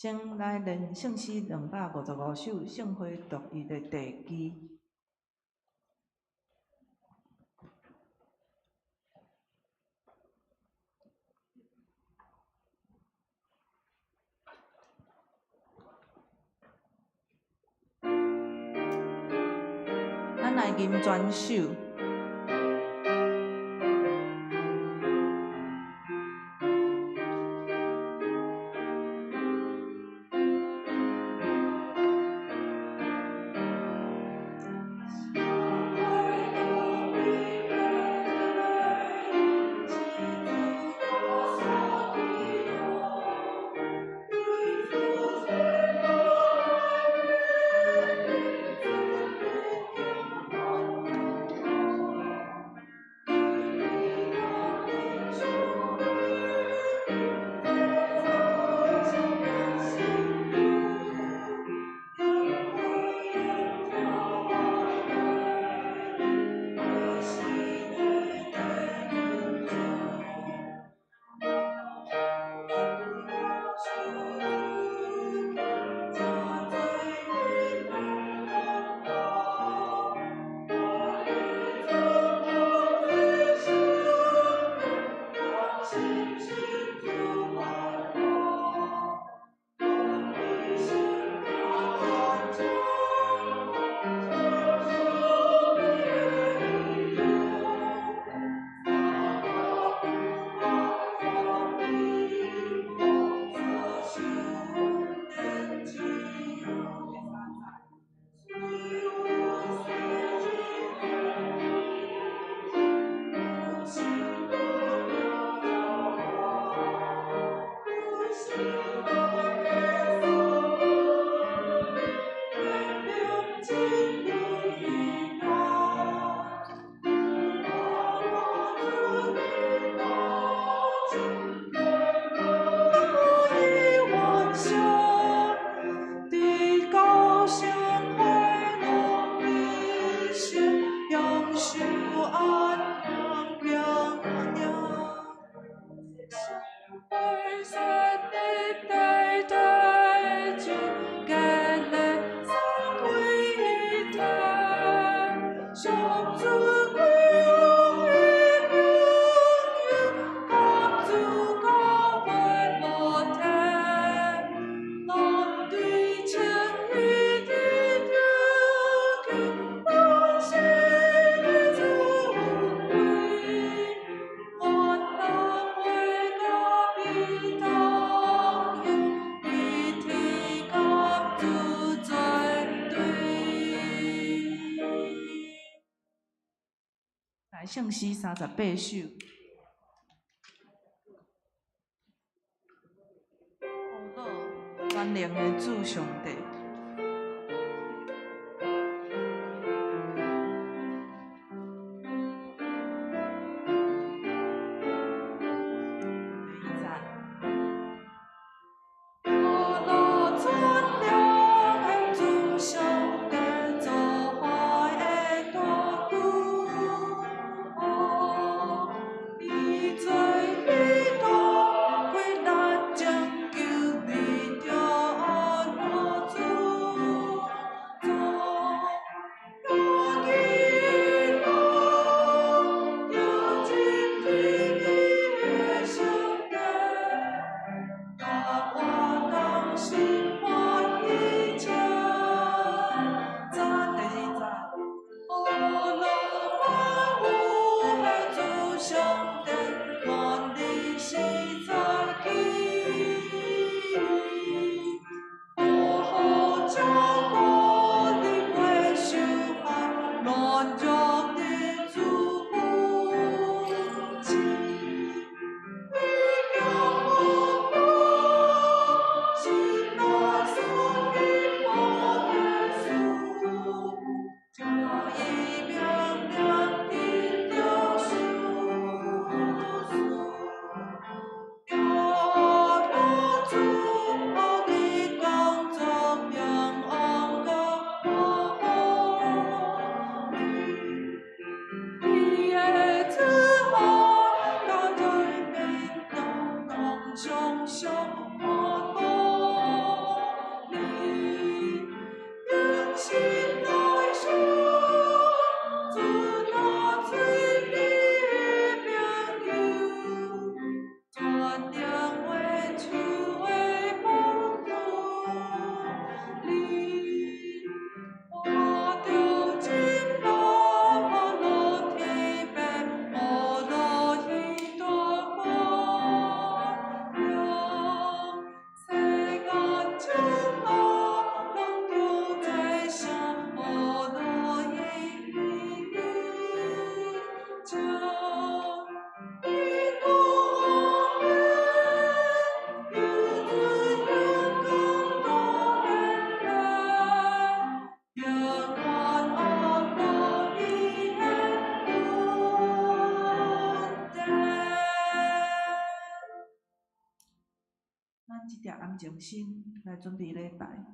先來練聖詩255首，聖會獨一的地基。咱來吟全首。來聖詩38首。好，全能的主上帝。做心來準備禮拜。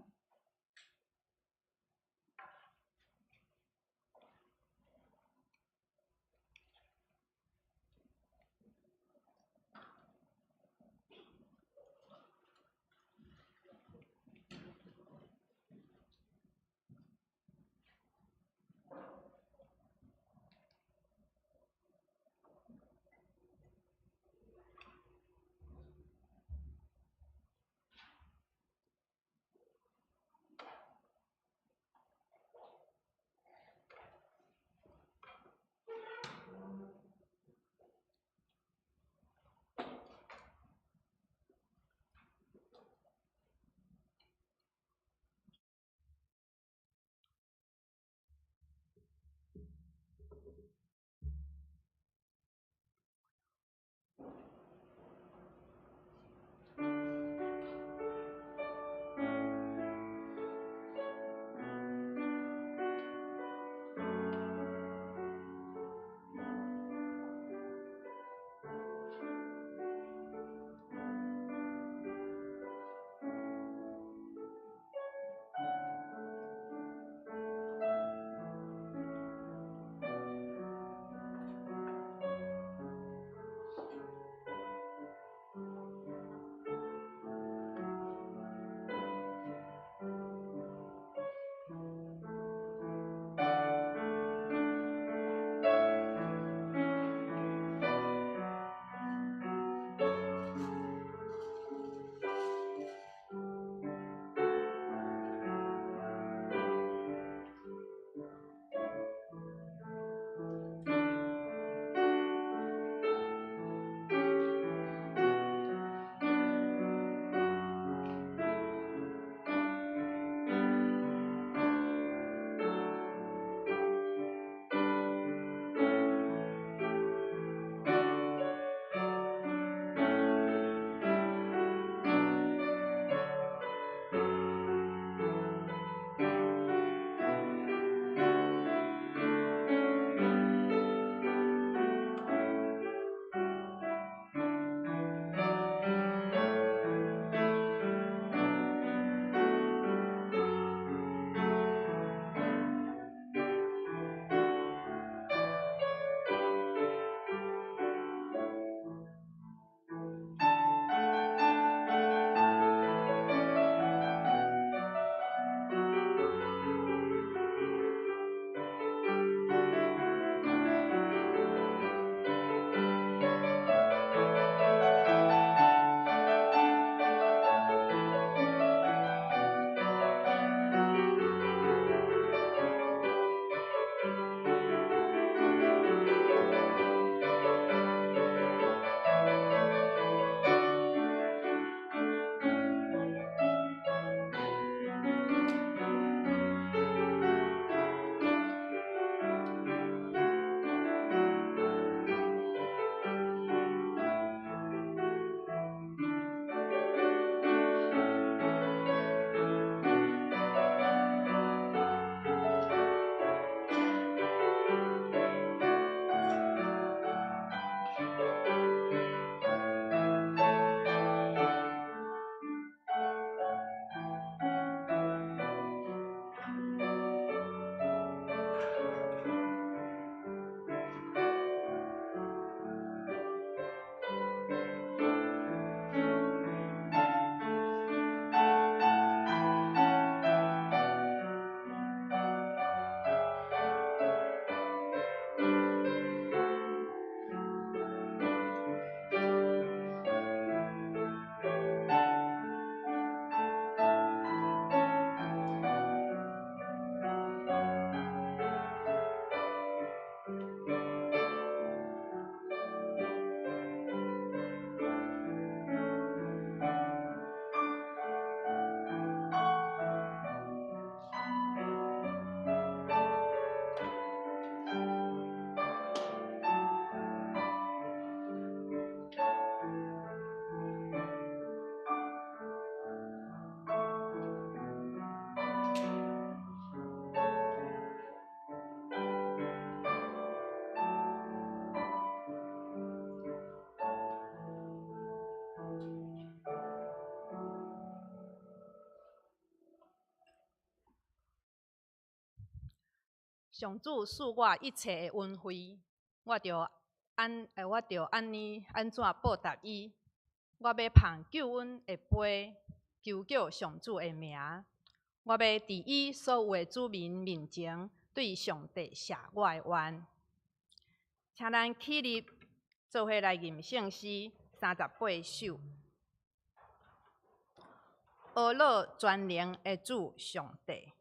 上主賜我一切的恩惠，我著按呢按怎報答伊？我欲捧救恩的杯，求叫上主的名。我欲佇伊所有的子民面前，對上帝謝我的願。請咱起立，做伙來吟聖詩38首。阿樂全能的主上帝。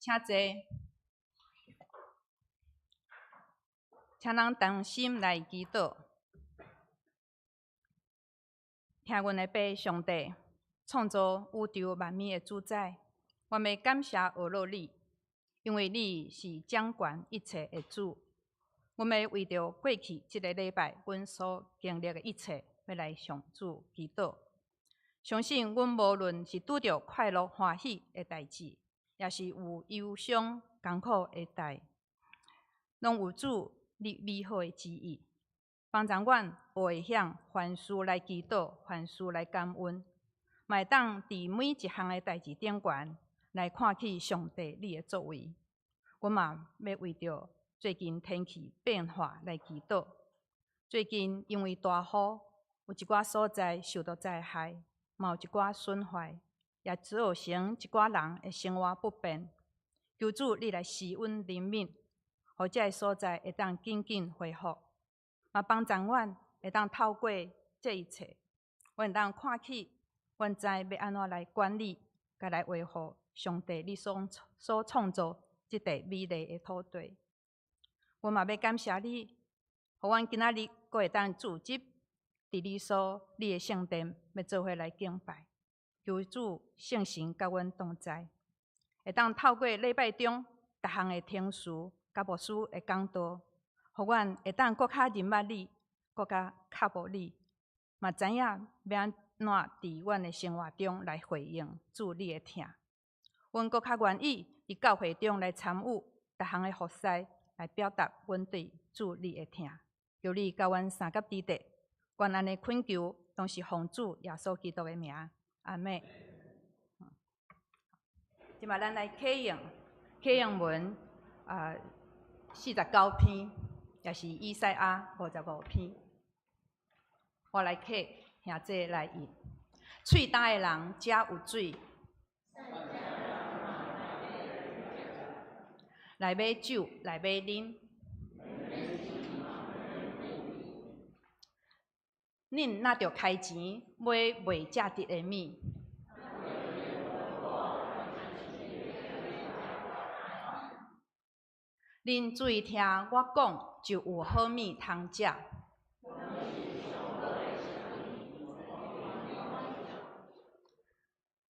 請坐，請咱同心來祈禱。聽阮的爸上帝，創造宇宙萬物的主宰，我欲感謝阿樂你，因為你是掌權一切的主。阮欲為著過去這个禮拜阮所經歷的一切，欲來向主祈禱。相信阮無論是拄著快樂歡喜的代誌，抑是有憂傷艱苦的代，攏有主你美好的旨意，幫助阮學會曉凡事來祈禱，凡事來感恩，嘛會當佇每一項的代誌頂懸來看見上帝你的作為。阮嘛欲為著最近天氣變化來祈禱。最近因為大雨，有一寡所在受到災害，嘛有一寡損壞。也造成一寡人的生活不便。求主你來施恩憐憫，予這个所在會當緊緊恢復，嘛幫助阮會當透過這一切，阮會當看起，阮知欲按怎來管理，共來維護上帝你所創造這塊美麗的土地。阮嘛欲感謝你，予阮今仔日閣會當聚集佇你的聖殿，欲做伙來敬拜。求主聖神佮阮同在，會當透過禮拜中逐項的程序佮牧師的講道，予阮會當閣較認捌你，閣較靠慕你，嘛知影欲按怎佇阮的生活中來回應主你的疼。阮閣較願意佇教會中來參與逐項的服侍，來表達阮對主你的疼。求你佮阮相佮佇咧，阮按呢懇求，攏是奉主耶穌基督的名，阿們。這擺咱來啟用啟用文啊，49篇，也是以賽亞55篇。我來啟，兄弟來譯。喙焦的人才有水，來買酒來買啉。恁若著開錢買袂食得的物，恁注意聽我講，就有好物通食。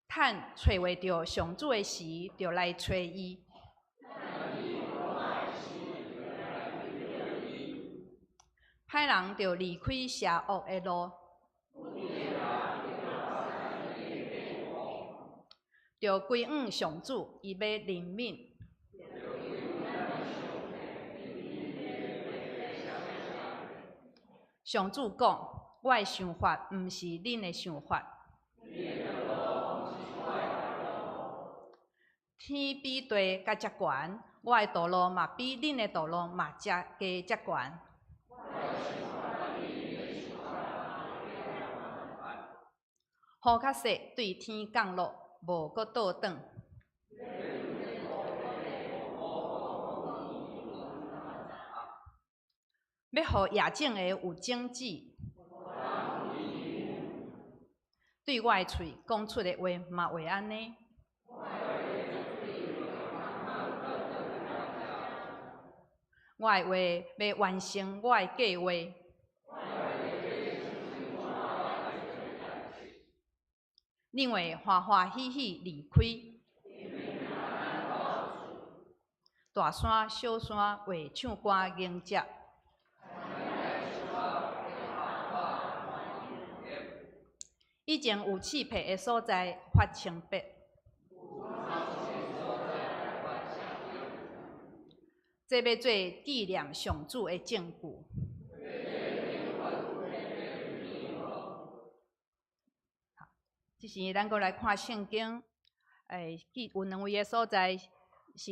趁揣袂著上主的時，就來揣伊。歹人著離開邪惡的路，著歸向上主，伊欲憐憫。上主講：我的想法毋是恁的想法。天比地閣遮懸，我的道路嘛比恁的道路嘛遮加遮懸。雨較細對天降落，無閣倒轉。欲予野種的有種子，對我的喙講出的話嘛會按呢。我的話欲完成我的計畫。恁會歡歡喜喜離開。大山小山會唱歌迎接。以前有刺皮的所在發青白。這欲做紀念上主的證據。這時咱閣來看聖經，欸，有兩位的所在是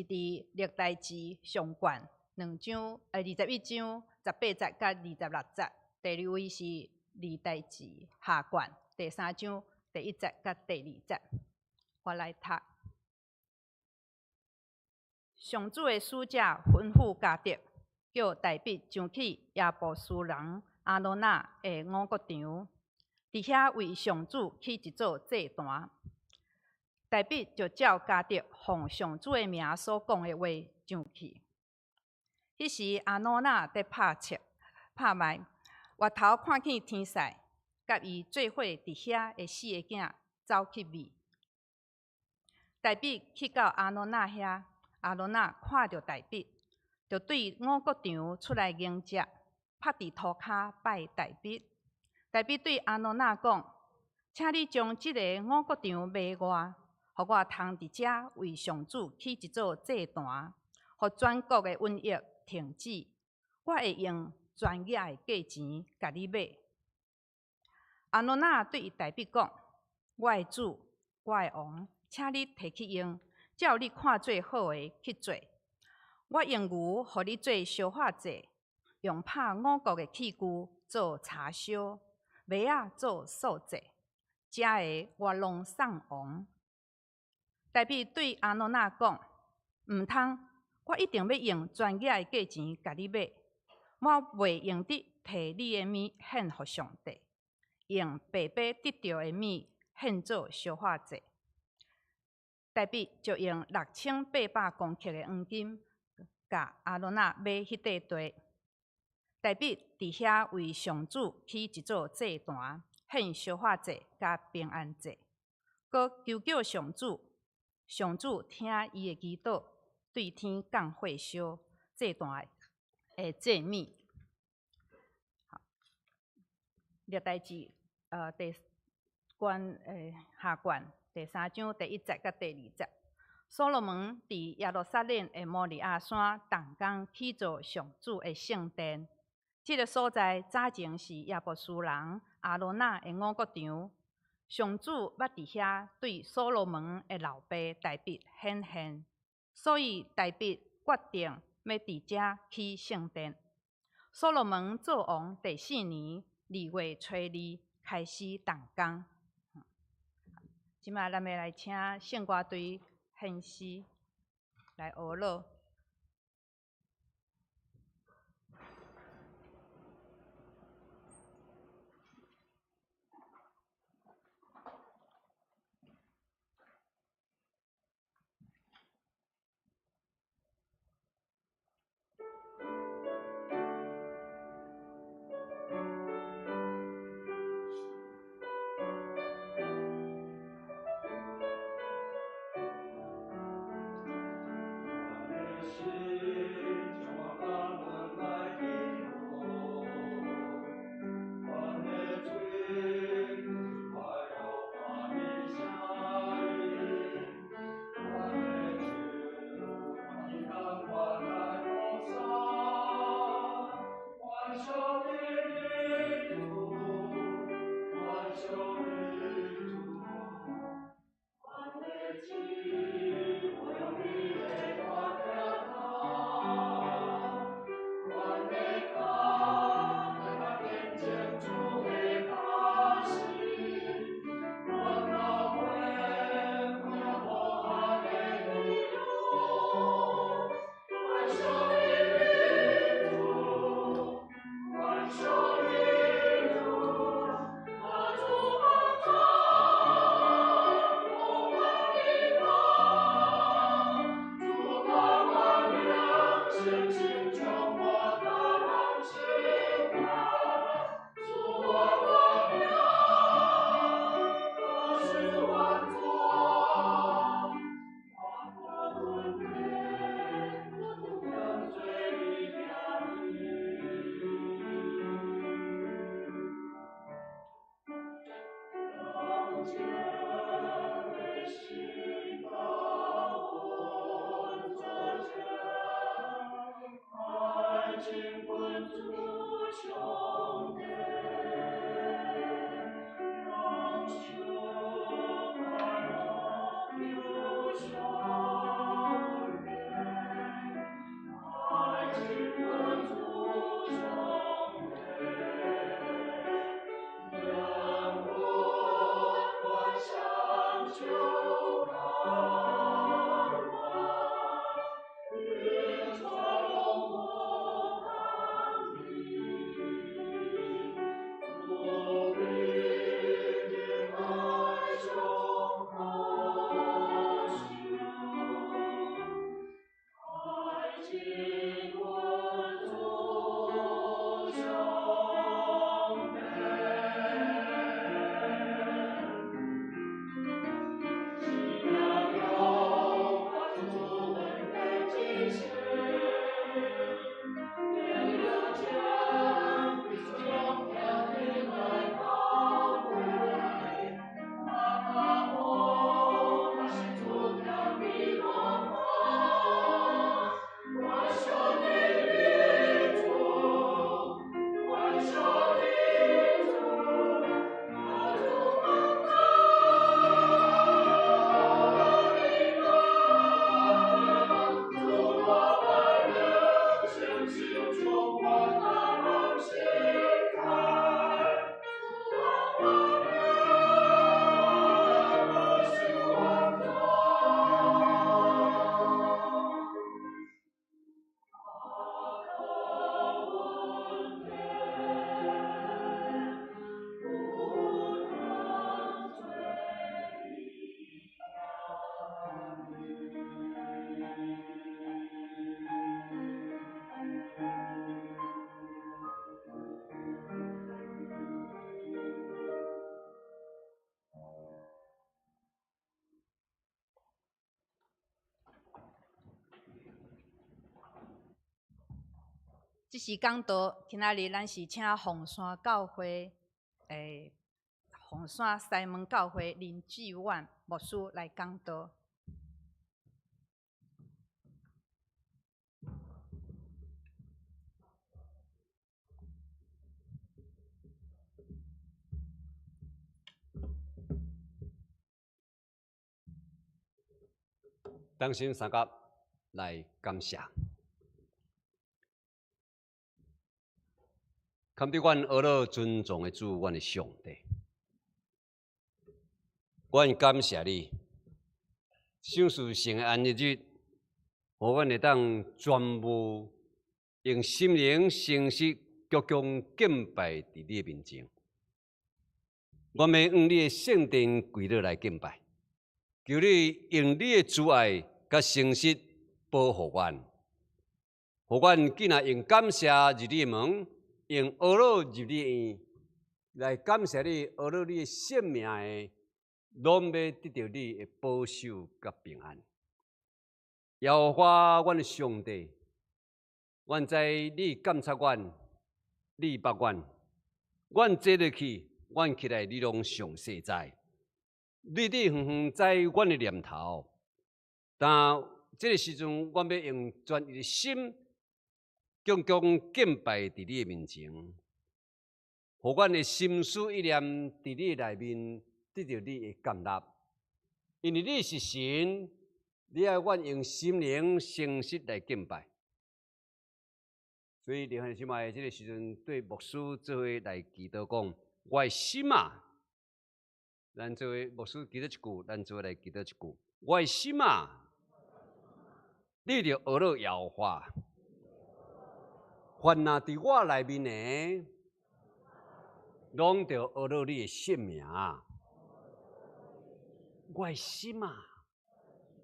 佇歷代志上卷兩章，21章18節佮26節。第二位是歷代志下卷第三章第一節佮第二節。我來讀。上主的使者吩咐迦得，叫大衛上去耶布斯人亞羅那的五穀場，佇遐為上主起一座祭壇。大衛就照迦得奉上主的名所講的話上去。彼時亞羅那佇拍粟、拍麥，回頭看見天使，佮伊做伙佇遐的四个囝走去覕。大衛去到亞羅那遐。亞羅那看著大衛，就對五穀場出來迎接，拍佇塗跤拜大衛。大衛對亞羅那講：請你將這個五穀場賣我，予我通佇遮為上主起一座祭壇，予全國的瘟疫停止。我會用全額的價錢共你買。亞羅那對大衛講：我的主，我的王，請你提去用。照你看做好的去做，我用牛予你做燒化祭，用拍五穀的器具做柴燒，麥仔做素祭，這个我攏送王。大衛對亞羅那講：毋通，我一定欲用全額的價錢共你買，我袂用得提你的物獻予上帝，用白白得著的物獻做燒化祭。大衛就用6800公克的黃金，共亞羅那買彼塊地。大衛佇遐為上主起一座祭壇，獻燒化祭佮平安祭，閣求叫上主。上主聽伊的祈禱，對天降火燒，祭壇的祭物。歷代志，第卷下卷第三章第一節佮第二節。所羅門佇耶路撒冷的摩利亞山動工起造上主的聖殿。這个所在早前是耶布斯人亞羅那的五穀場。上主捌佇遐對所羅門的老爸大衛顯現，所以大衛決定欲佇遮起聖殿。所羅門做王第四年二月初二開始動工。這擺咱欲來請聖歌隊獻詩來學樂。這是講道，今仔日咱是請鳳山教會，鳳山西門教會林志遠牧師來講道。同心相佮來感謝。堪得阮阿樂尊崇的主，阮的上帝，阮感謝你，賞賜聖的安息日，予阮會當全部用心靈誠實鞠躬敬拜佇你的面前。阮欲向你的聖殿跪落來敬拜，求你用你的慈愛佮誠實保護阮，予阮囝仔用感謝入你的門，用阿樂入你的院，來感謝你，阿樂你的聖名的，攏欲得著你的保守佮平安。耶和華，阮的上帝，阮知你監察阮，你捌阮，阮坐落去，阮起來，你攏詳細知。你佇遠遠知阮的念頭，但這个時陣，阮欲用專一的心，鞠躬敬拜佇你的面前，予阮的心思意念佇你的內面得著你的建立。因為你是神，你愛阮用心靈誠實來敬拜。所以，弟兄姊妹，這个時陣對牧師做伙來祈禱講：我的心啊，咱做伙牧師祈禱一句，咱做伙來祈禱一句。我的心啊，你著阿樂耶和華。凡若佇我內面的，攏著阿樂你的聖名。我的心啊，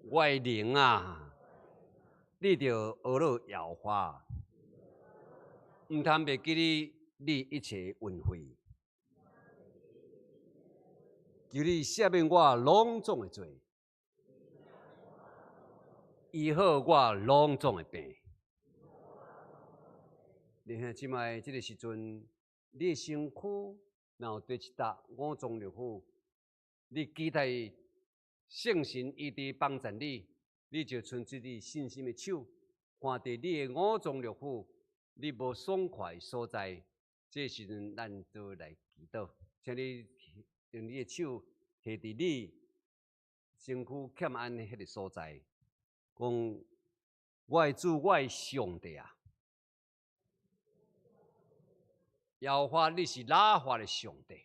我的靈啊，你著阿樂耶和華，毋通袂記你你一切恩惠，求你赦免我攏總的罪，醫好我攏總的病。弟兄姊妹，這个時陣，你的身軀若有第七搭五臟六腑，你期待聖神醫治幫助你，你就伸出你信心的手，看著你的五臟六腑，你無爽快的所在，這時陣咱就來祈禱，請你用你的手提佇你身軀欠安彼个所在，講我的主，我的上帝啊！耶和華，你是拉法的上帝，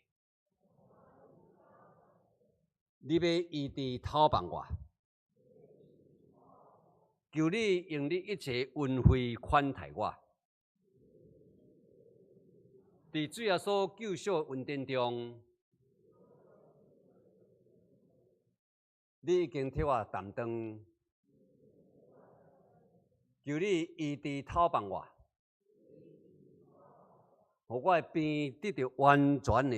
你欲醫治透放我，求你用你一切恩惠款待我。佇主耶穌救贖恩典中，你已經替我擔當，求你醫治透放我。予我的病得著完全的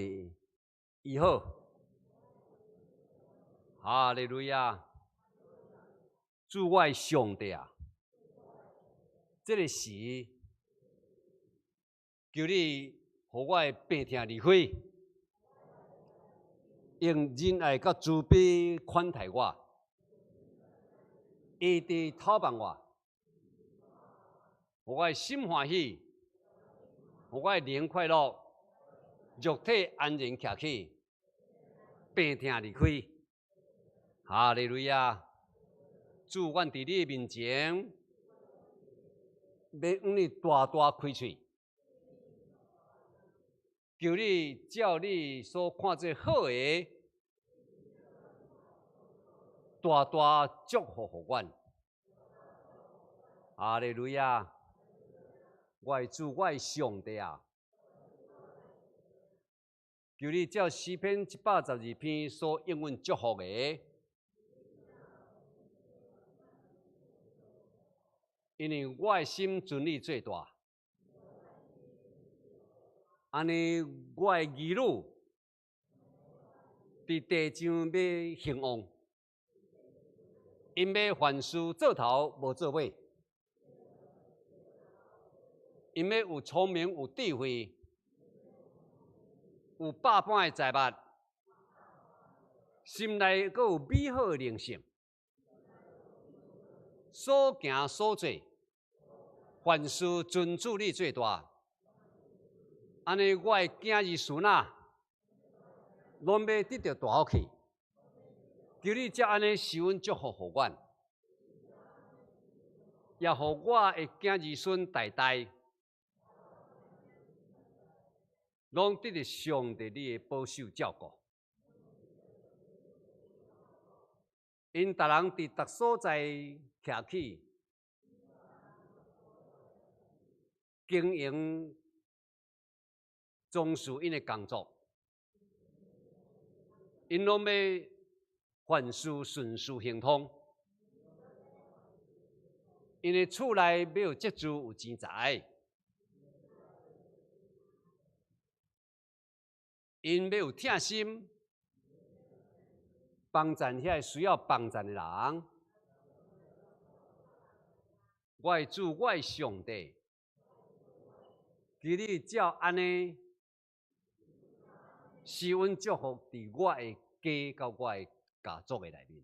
醫好。哈利路亞！主我的上帝啊，這个時，求你予我的病痛離開，用仁愛佮慈悲款待我，醫治透放我，予我的心歡喜。予我的靈快樂，肉體安然徛起，病痛離開。哈利路亞！主，阮佇你的面前，欲向你大大開喙，求你照你所看做好的，大大祝福予阮。哈利路亞！我的主，我的上帝啊！求你照詩篇112篇所應允祝福的，因為我的心尊你做大，按呢我的兒女佇地上欲興旺，𪜶欲凡事做頭無做尾。𪜶欲有聰明、有智慧、有百般的財物，心內閣有美好的靈性，所行所做，凡事尊主你最大。按呢，我的囝兒孫仔，攏欲得著大福氣。求你照按呢施恩祝福予阮，也予我的囝兒孫代代攏得著上帝你的保守照顧。𪜶逐人佇逐所在徛起，經營從事𪜶的工作，𪜶攏欲凡事順遂亨通。𪜶的厝內欲有積聚有錢財，𪜶欲有疼心，幫贊遐個需要幫贊的人。我的主，我的上帝，求你照按呢施恩祝福佇我的家佮我的家族的內面，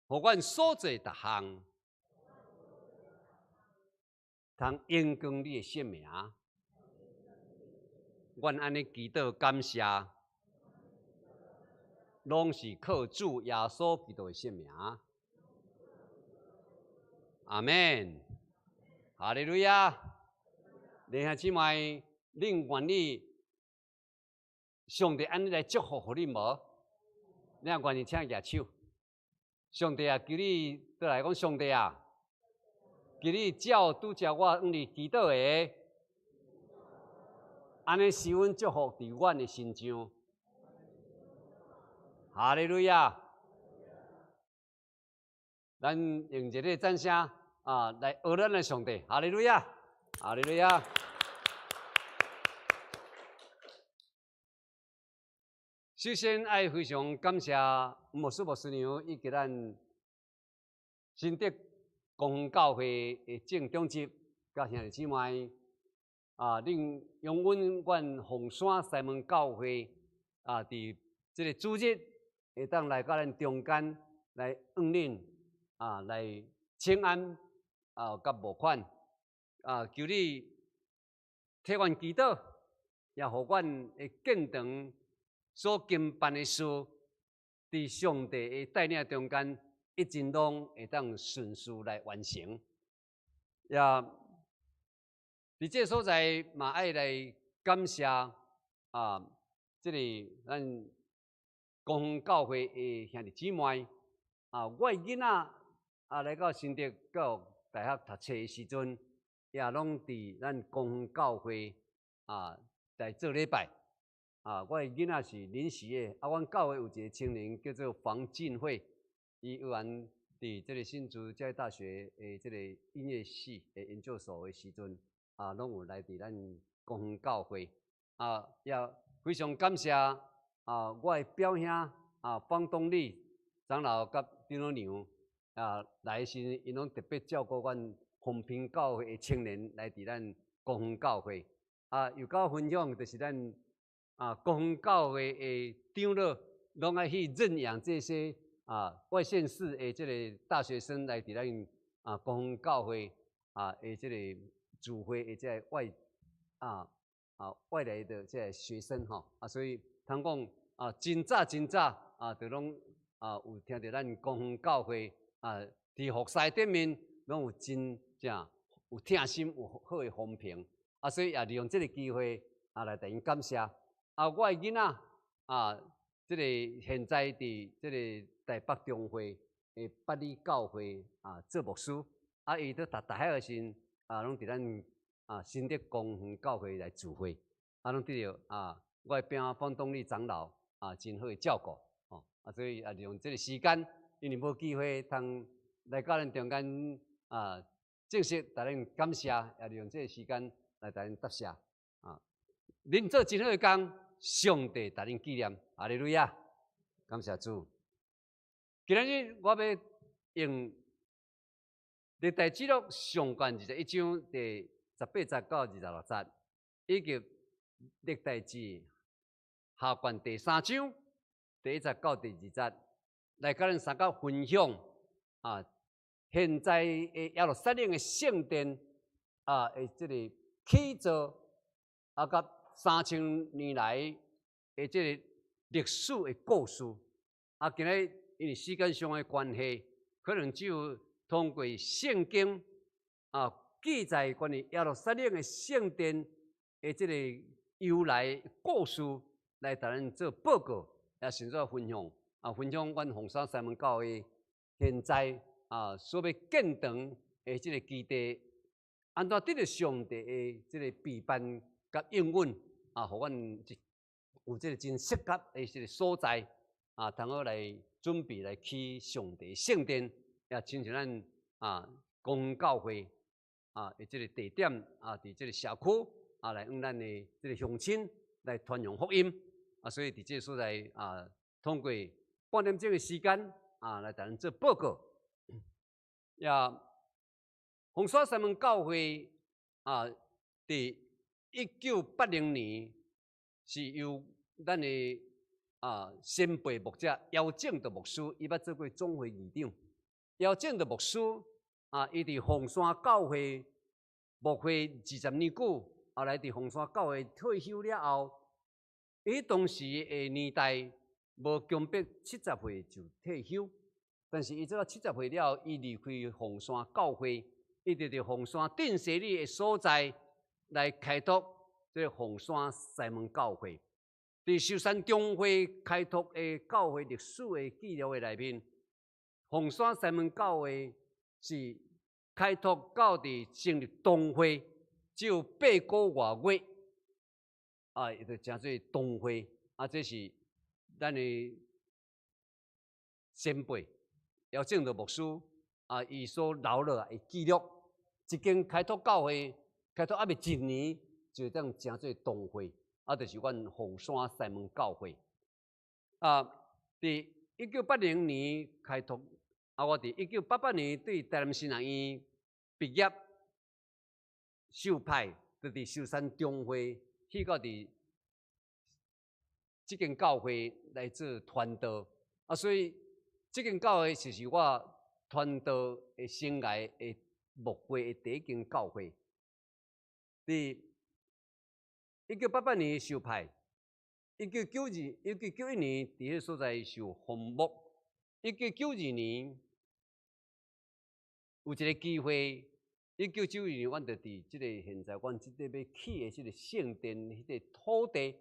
予阮所做逐項，通榮光你的聖名。阮按呢祈禱感謝，攏是靠主耶穌基督的聖名。阿們，哈利路亞。弟兄姊妹，恁願意上帝按呢來祝福予恁無？你若願意，請舉手。上帝啊，求你倒來講，上帝啊，求你照拄才我向你祈禱的，按呢施恩祝福佇阮的身上。哈利路亞！咱用一個掌聲啊，來學咱的上帝。哈利路亞！哈利路亞！首先愛非常感謝牧師牧師娘以及咱新竹公教會的正長執佮兄弟姊妹啊，恁容允阮鳳山西門教會啊，佇這个主日會當來到咱中間來向恁啊來請安啊，佮募款啊，求你替阮祈禱，也予阮會建堂所經辦的事，佇上帝的帶領中間，一直攏會當順遂來完成。也佇這个所在嘛，愛來感謝啊，這个咱公教會的兄弟姊妹啊，我的囡仔啊來到新竹教育大學讀冊的時陣，也攏佇咱公教會啊來做禮拜。啊，我的囡仔是臨時的，啊，阮教會有一個青年叫做黃進慧，伊有緣佇這个新竹教育大學的這个音樂系的研究所的時陣，啊，攏有來佇咱公教會，啊，也非常感謝啊，我的表兄啊，方東立長老佮長老娘啊來時，𪜶攏特別照顧阮風平教會的青年來佇咱公教會，啊，又佮分享就是咱啊，公教會的長老攏愛去認養這些啊外縣市的這个大學生來佇咱啊公教會啊的這个聚會的這个外來的這个學生吼啊，所以通講啊，真早真早啊，就攏啊有聽著咱公教會啊，佇服侍頂面攏有真正有疼心、有好的風評啊，所以也利用這个機會啊來共𪜶感謝。啊，我的囡仔啊，這个現在佇這个台北中會的八里教會啊做牧師，啊，伊佇讀大學的時陣啊，攏佇咱啊新竹公園教會來聚會，啊，攏得著啊，我的表方東立長老啊，真好的照顧，吼，啊，所以也利用這个時間，因為無機會通來到咱中間啊，正式共恁感謝，也利用這个時間來共恁答謝，啊，恁做真好的工。上帝共恁紀念，哈利路亞，感謝主。今仔日我欲用歷代志錄上卷21章第18節到26節，以及歷代志下卷第三章第1節到第2節，來佮咱相共分享啊，現在的耶路撒冷的聖殿啊，的這個起造啊，佮3000年來的這個歷史的故事。啊，今日因為時間上的關係，可能只有通過聖經啊記載關於耶路撒冷的聖殿的這個由來故事，來共咱做報告，也順做分享啊，分享阮鳳山西門教會現在啊所欲建堂的這個基地，按怎得著上帝的這個備辦佮應允啊，予阮有這個真適合的這個所在啊，通好來準備來起上帝聖殿。也親像咱啊，公教會啊，的這個地點啊，佇這個社區啊，來向咱的這個鄉親來傳揚福音啊，所以佇這個所在啊，通過半點鐘的時間啊，來共咱做報告。也鳳山西門教會啊，佇1980年是由咱的啊先輩牧者姚正德牧師，伊捌做過總會議長。姚正德牧師啊，伊佇鳳山教會牧會20年久，後來佇鳳山教會退休了後，伊當時的年代無強迫70歲就退休，但是伊做到七十歲了後，伊離開鳳山教會，伊就佇鳳山鎮西里的所在來開拓這個鳳山西門教會。佇壽山中會開拓的教會歷史的記錄的內面，鳳山西門教會是開拓到佇成立堂會，只有8個外月，啊，伊就成做堂會。啊，這是咱的先輩姚正德牧師啊，伊所留落來的記錄。一間開拓教會，開拓猶未一年，就會當成做堂會，啊，就是阮鳳山西門教會。啊，佇1980年開拓。啊！我佇1988年對台南神學院畢業，受派就佇壽山中會去到佇這間教會來做傳道。啊，所以這間教會就是我傳道的生涯的牧會的第一間教會。佇1988年受派，1992、1991年佇彼個所在受封牧，1992年，有一個機會，1992年，阮就佇這個現在阮這個欲起的這個聖殿，彼個土地，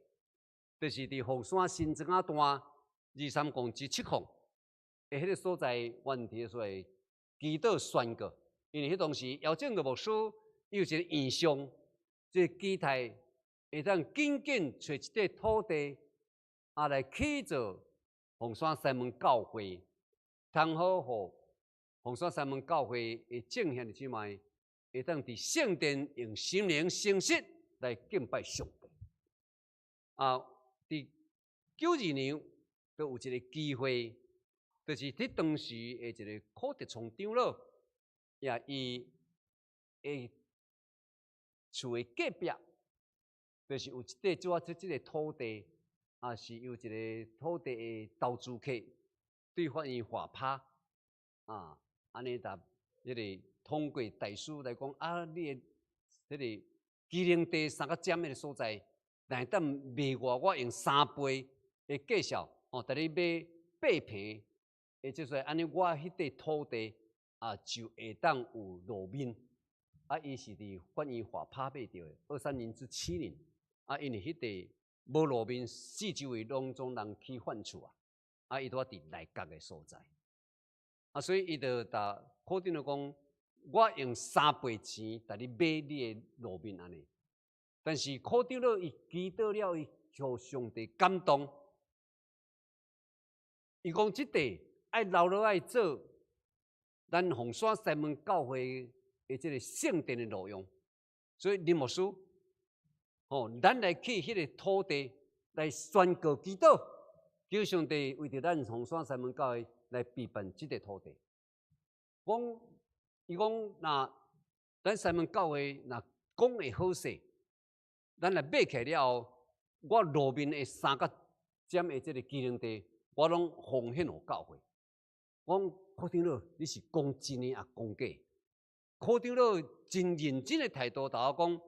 就是佇鳳山新莊仔段23公之7空的彼個所在，阮佇彼所在祈禱宣告。因為彼當時姚正德牧師伊有一個異象，這個基泰會當緊緊揣一塊土地，啊來起造鳳山西門教會，通好予鳳山西門教會的眾兄弟姊妹，會當佇聖殿用心靈誠實來敬拜上帝。啊，佇92年，閣有一個機會，就是佇當時的一個柯德聰長老，也伊的厝的隔壁，就是有一塊做這個土地，啊，是由一個土地的投資客對法院劃拍，啊。按呢，共彼個通過代書來講，啊，你的彼個基隆地三角尖彼個所在，若會當賣我，我用三倍的價數，哦，共你買8坪，也就是按呢，我彼塊土地啊，就會當有路面。啊，伊是佇法院劃拍買著的，23年之7年。啊，因為彼塊無路面，四周圍攏總人起反厝啊，啊，伊拄仔佇內角的所在。啊，所以伊就共柯長老講，我用三倍錢共你買你的路面按呢。但是柯長老伊祈禱了，伊予上帝感動，伊講這塊愛留落來做咱鳳山西門教會的這個聖殿的路用。所以林牧師，吼，咱來去彼個土地來宣告祈禱，求上帝為著咱鳳山西門教會來備辦這塊土地。講伊講若咱西門教會若講會好勢，咱來買起了後，我路面的三角尖的這个基隆地，我攏奉獻予教會。我講柯長老，你是講真的抑講假？柯長老真認真的態度，共我講，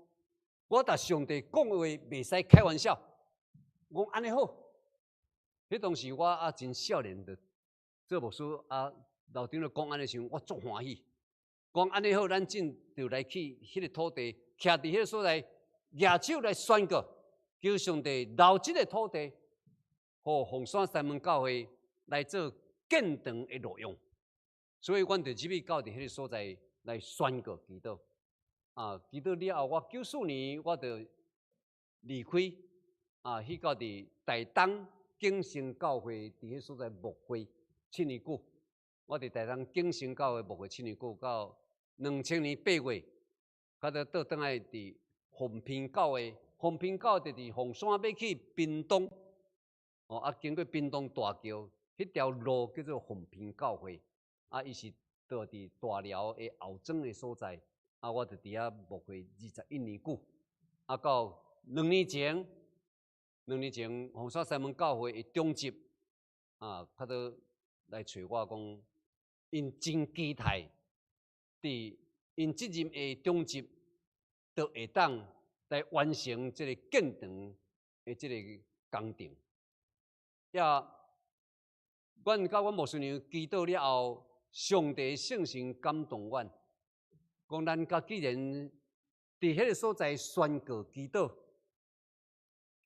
我共上帝講話袂使開玩笑。我講按呢好，彼當時我猶真少年，就做牧師啊，老長老講按呢時陣，我足歡喜。講按呢好，咱進就來去彼个土地，徛佇彼个所在，舉手來宣告，求上帝留這个土地，予鳳山西門教會來做建堂的路用。所以，阮就入去到佇彼个所在來宣告祈禱。啊，祈禱了後，我94年我就離開，啊，去到佇台東景星教會佇彼所在牧會7年久。我佇台東景星教會牧會七年久，到2000年8月，才倒轉來佇鳳屏教會。鳳屏教會就佇鳳山欲去屏東，哦，啊，經過屏東大橋，彼條路叫做鳳屏教會，啊，伊是佇佇大寮的後莊的所在，啊，我就佇遐牧會21年久，啊，到兩年前，兩年前鳳山西門教會的長執，啊，較早來揣我講，𪜶真期待，佇𪜶這任的長執，都會當來完成這个建堂的這个工程。也，阮佮阮牧師娘祈禱了後，上帝聖神感動阮，講咱佮既然佇彼个所在宣告祈禱，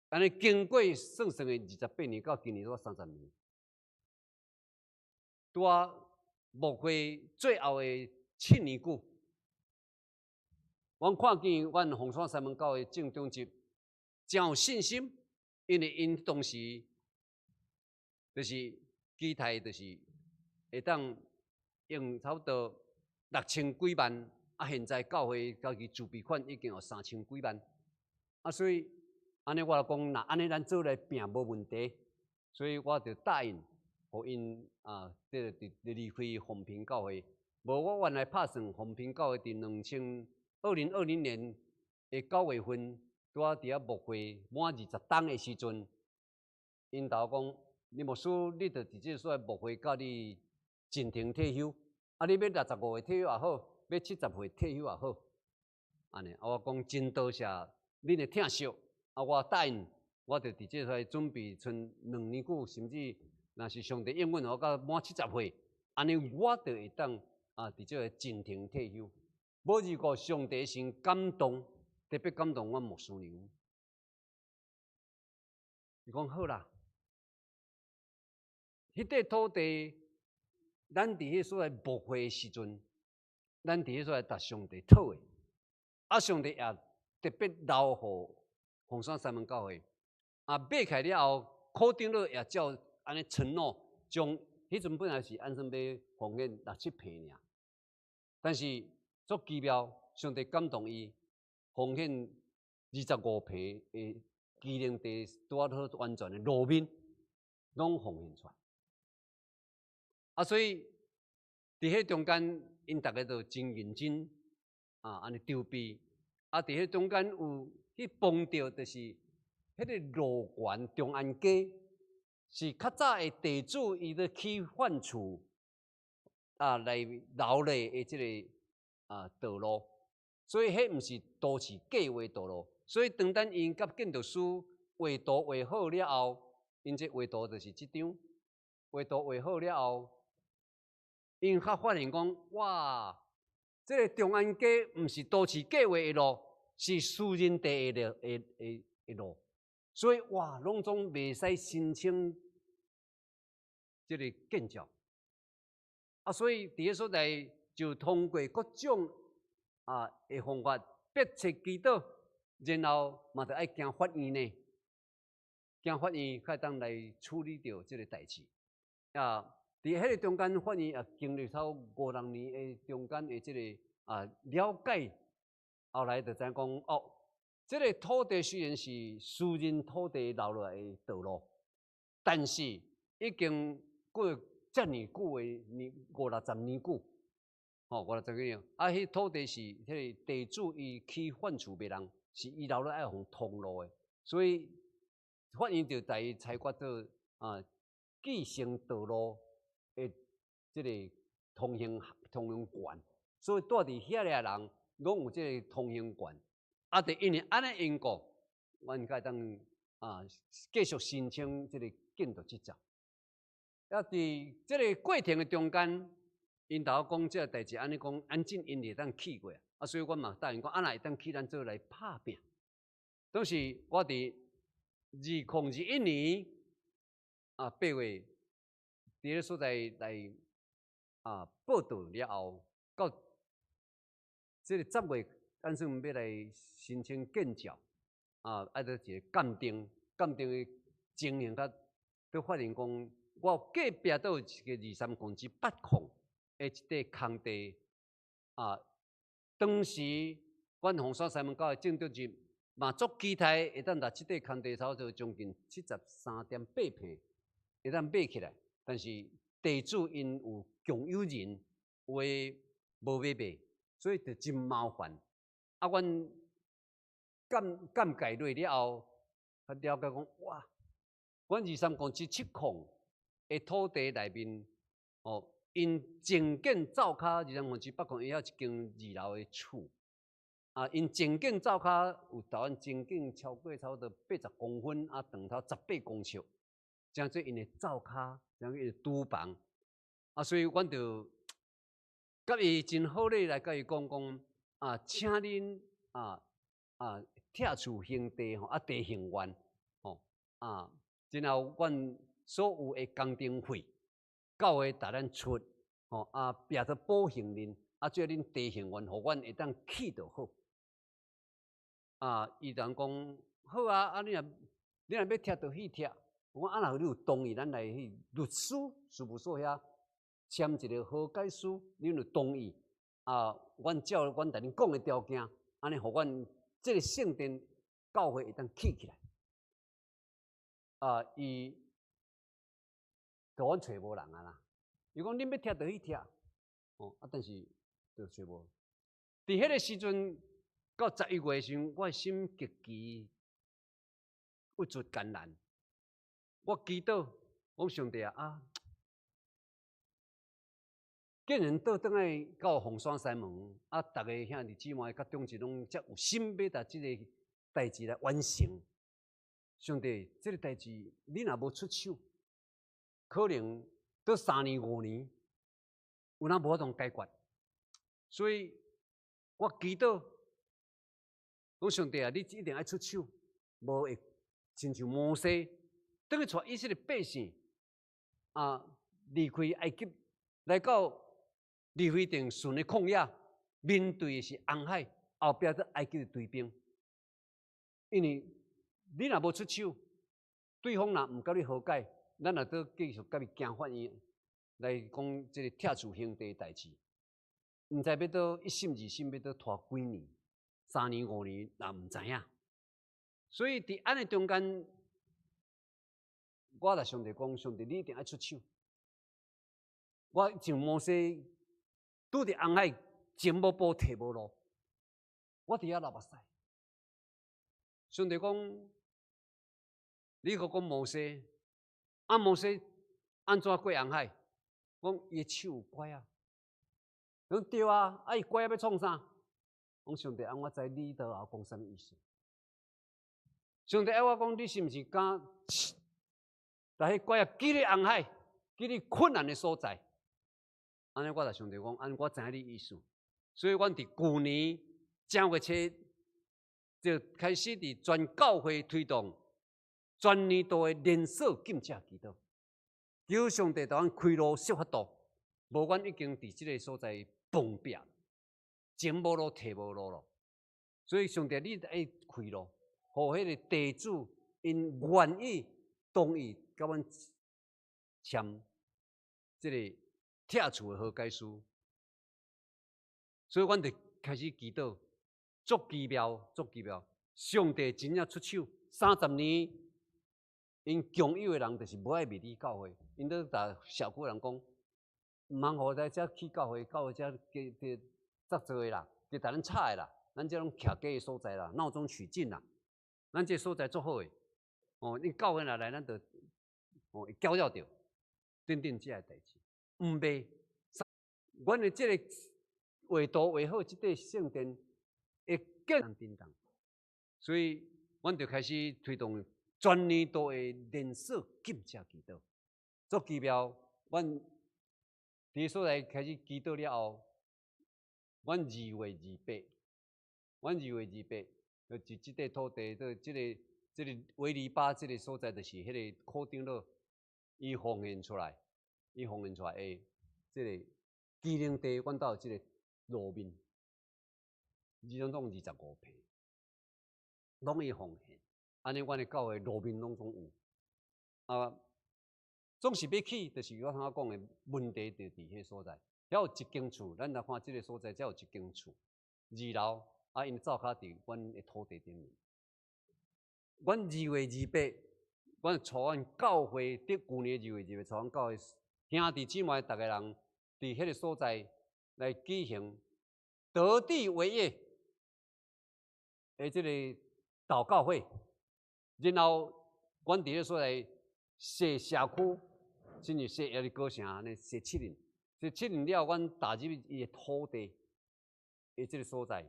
按呢經過算算的28年到今年都30年，拄仔牧會最後的七年久，阮看見阮鳳山西門教會正長執誠有信心，因為𪜶當時就是期待，就是會當用差不多六千幾萬，啊，現在教會家己自備款已經有三千幾萬，啊，所以按呢我來講，若按呢咱做來拚無問題，所以我就答應，予𪜶啊，這个佇離開鳳屏教會。無我原來拍算鳳屏教會佇2020年的9月份，拄仔佇遐牧會滿20冬的時陣，𪜶頭講，你牧師，你就佇這个所在牧會到你盡停退休，啊，你欲65歲退休也好，欲70歲退休也好，按呢，啊，我講真多謝恁的疼惜，啊，我答應，我就佇這個所在準備賰2年久，甚至若是上帝應允我到滿70歲，按呢我就會當啊，佇這个盡停退休。無如果上帝先感動，特別感動阮牧師娘，伊講好啦，彼塊土地，咱佇彼所在牧會的時陣，咱佇彼所在共上帝討的，啊，上帝也特別留予鳳山西門教會，啊，買起來了後，柯長老也照按呢承諾，將彼陣本來是按算欲奉獻六七坪爾，但是足奇妙，上帝感動伊奉獻25坪的基隆地，拄仔好完全的路面，攏奉獻出來。啊，所以佇彼中間，𪜶逐家都真認真啊，按呢籌備。啊，佇彼中間有去碰著，就是彼个路環中安街，是較早的地主伊咧起販厝啊，來留落的這个啊道路，所以彼毋是都市計劃道路。所以當咱𪜶佮建築師畫圖畫好了後，𪜶這畫圖就是這張，畫圖畫好了後，𪜶才發現講，哇，這个中安街毋是都市計劃的路，是私人地的路的路，所以哇，攏總袂使申請這个建造。啊，所以佇彼所在就通過各種啊的方法，迫切祈禱，然後嘛著愛行法院呢，行法院才會當來處理著這个代誌。啊，佇彼个中間，法院也經歷差五六年的中間的這个啊了解，後來就知影講哦，這个土地雖然是私人土地留落來的道路，但是已經過遮爾久的年五六十年久，吼，50幾啊，彼土地是彼个地主伊起反厝賣人，是伊留落愛予通路的，所以法院就共伊裁決做啊，繼承道路的這个通行權，所以住佇遐个人攏有這个通行權。啊，就因為按呢緣故，阮才會當啊繼續申請這个建築執照。啊，佇這个過程的中間，𪜶頭講這个代誌按呢講，按怎𪜶會當去過啊？所以阮嘛答應講，啊，若會當去，咱做來拍拚。當時我佇2021年啊8月，佇个所在來啊報到了後，到這个10月，咱算欲來申請建照，啊，愛做一個鑑定，鑑定的情形，才閣發現講，我隔壁都有一个23公尺8空的一塊空地，啊，當時阮鳳山西門教會正中日嘛足期待會當共這塊空地差不多將近73.8坪，會當買起來，但是地主𪜶有共有人，有的無欲賣，所以就真麻煩。啊，阮鑑鑑界落了後，才了解講，哇，阮23公尺7空的土地內面，哦，𪜶前建灶跤23公尺8空，伊有一間二樓的厝，啊，𪜶前建灶跤有台灣前建超過差不多80公分，啊，長頭18公尺，這樣做𪜶的灶跤，這樣𪜶的廚房，啊，所以阮就佮伊真好咧來佮伊講講，啊，請恁拆厝興地吼，啊，地興願吼，啊，然後阮所有的工程費，教會共咱出，吼，啊，拚做保幸恁，啊，最後恁地興願，予阮會當起就好。啊，伊就講好啊，啊，你若欲拆就去拆。我講啊，若你有同意，咱來去律師事務所遐簽一个和解書，恁有同意啊？阮照阮共恁講的條件，按呢予阮這个聖殿教會會當起起來。啊，伊就阮揣無人啊啦。伊講恁欲拆就去拆，哦，啊，但是就揣無。佇彼个時陣到11月的時陣，我的心極其鬱卒艱難。我祈禱，講上帝啊，啊，既然倒轉來到鳳山西門，啊，逐个兄弟姊妹佮長執攏遮有心欲共這个代誌來完成。上帝，這个代誌你若無出手，可能閣3年5年，有哪無法度解決。所以我祈禱，講上帝啊，你一定愛出手，無會親像摩西，轉去帶以色列百姓啊，離開埃及，來到利非定順的曠野，面對的是紅海，後壁閣埃及的追兵。因為你若無出手，對方若毋佮你和解，咱若閣繼續佮伊行法院來講這个拆厝興地的代誌，毋知欲閣一審二審欲閣拖幾年，3年5年也毋知影。所以佇按呢中間，我共上帝講，上帝你一定愛出手。我像摩西拄佇紅海前無步退無路，我佇遐流目屎。上帝講，你閣講摩西，啊摩西按怎過紅海？講伊的手有拐仔。講對啊，啊伊拐仔欲創啥？講上帝啊，我知你倒後講啥物意思。上帝愛我講，你是毋是敢共彼拐仔舉咧紅海，舉咧困難的所在？按呢，我共上帝講，按呢我知影你意思。所以，阮佇舊年正月初就開始佇全教會推動全年度的連鎖禁食祈禱，求上帝共阮開路設法度，無阮已經佇這个所在碰壁，前無路退無路咯。所以上帝你愛開路，予彼个地主𪜶願意同意共阮簽這个拆厝的和解書。所以，阮就開始祈禱，足奇妙，足奇妙。上帝真正出手，30年，𪜶共有的人就是無愛賣予教會，𪜶都共社區人講，毋通予來遮起教會，教會遮加加雜做的啦，加共咱吵的啦，咱這攏徛家的所在啦，鬧中取靜啦。咱這所在足好的，哦，你教會若來，咱就哦會攪擾著，等等這个代誌，毋賣。阮的這个畫圖畫好，這塊聖殿會更震動，所以阮就開始推動全年度的連鎖禁食祈禱。足奇妙，阮佇所在開始祈禱了後，阮二月二八，阮二月二八，就這塊土地，就這個維尼巴這個所在，就是彼個苦長老伊奉獻出來，伊奉獻出來的這個機能地，阮兜有這個路面，二總總25坪，攏伊奉獻，按呢阮的教會路面攏總有，啊，總是欲起，就是我頭先講的問題，就佇彼所在。遐有一間厝，咱來看這個所在，才有一間厝，二樓，啊，𪜶灶跤佇阮的土地頂面。阮二月二八，阮帶阮教會佇舊年二月二八，帶阮教會兄弟姊妹逐个人佇彼個所在來舉行得地為業的這個禱告會，然後阮佇彼個所在踅社區，親像踅耶利哥城按呢踅7日，踅七日了後，阮踏入伊的土地的這個所在，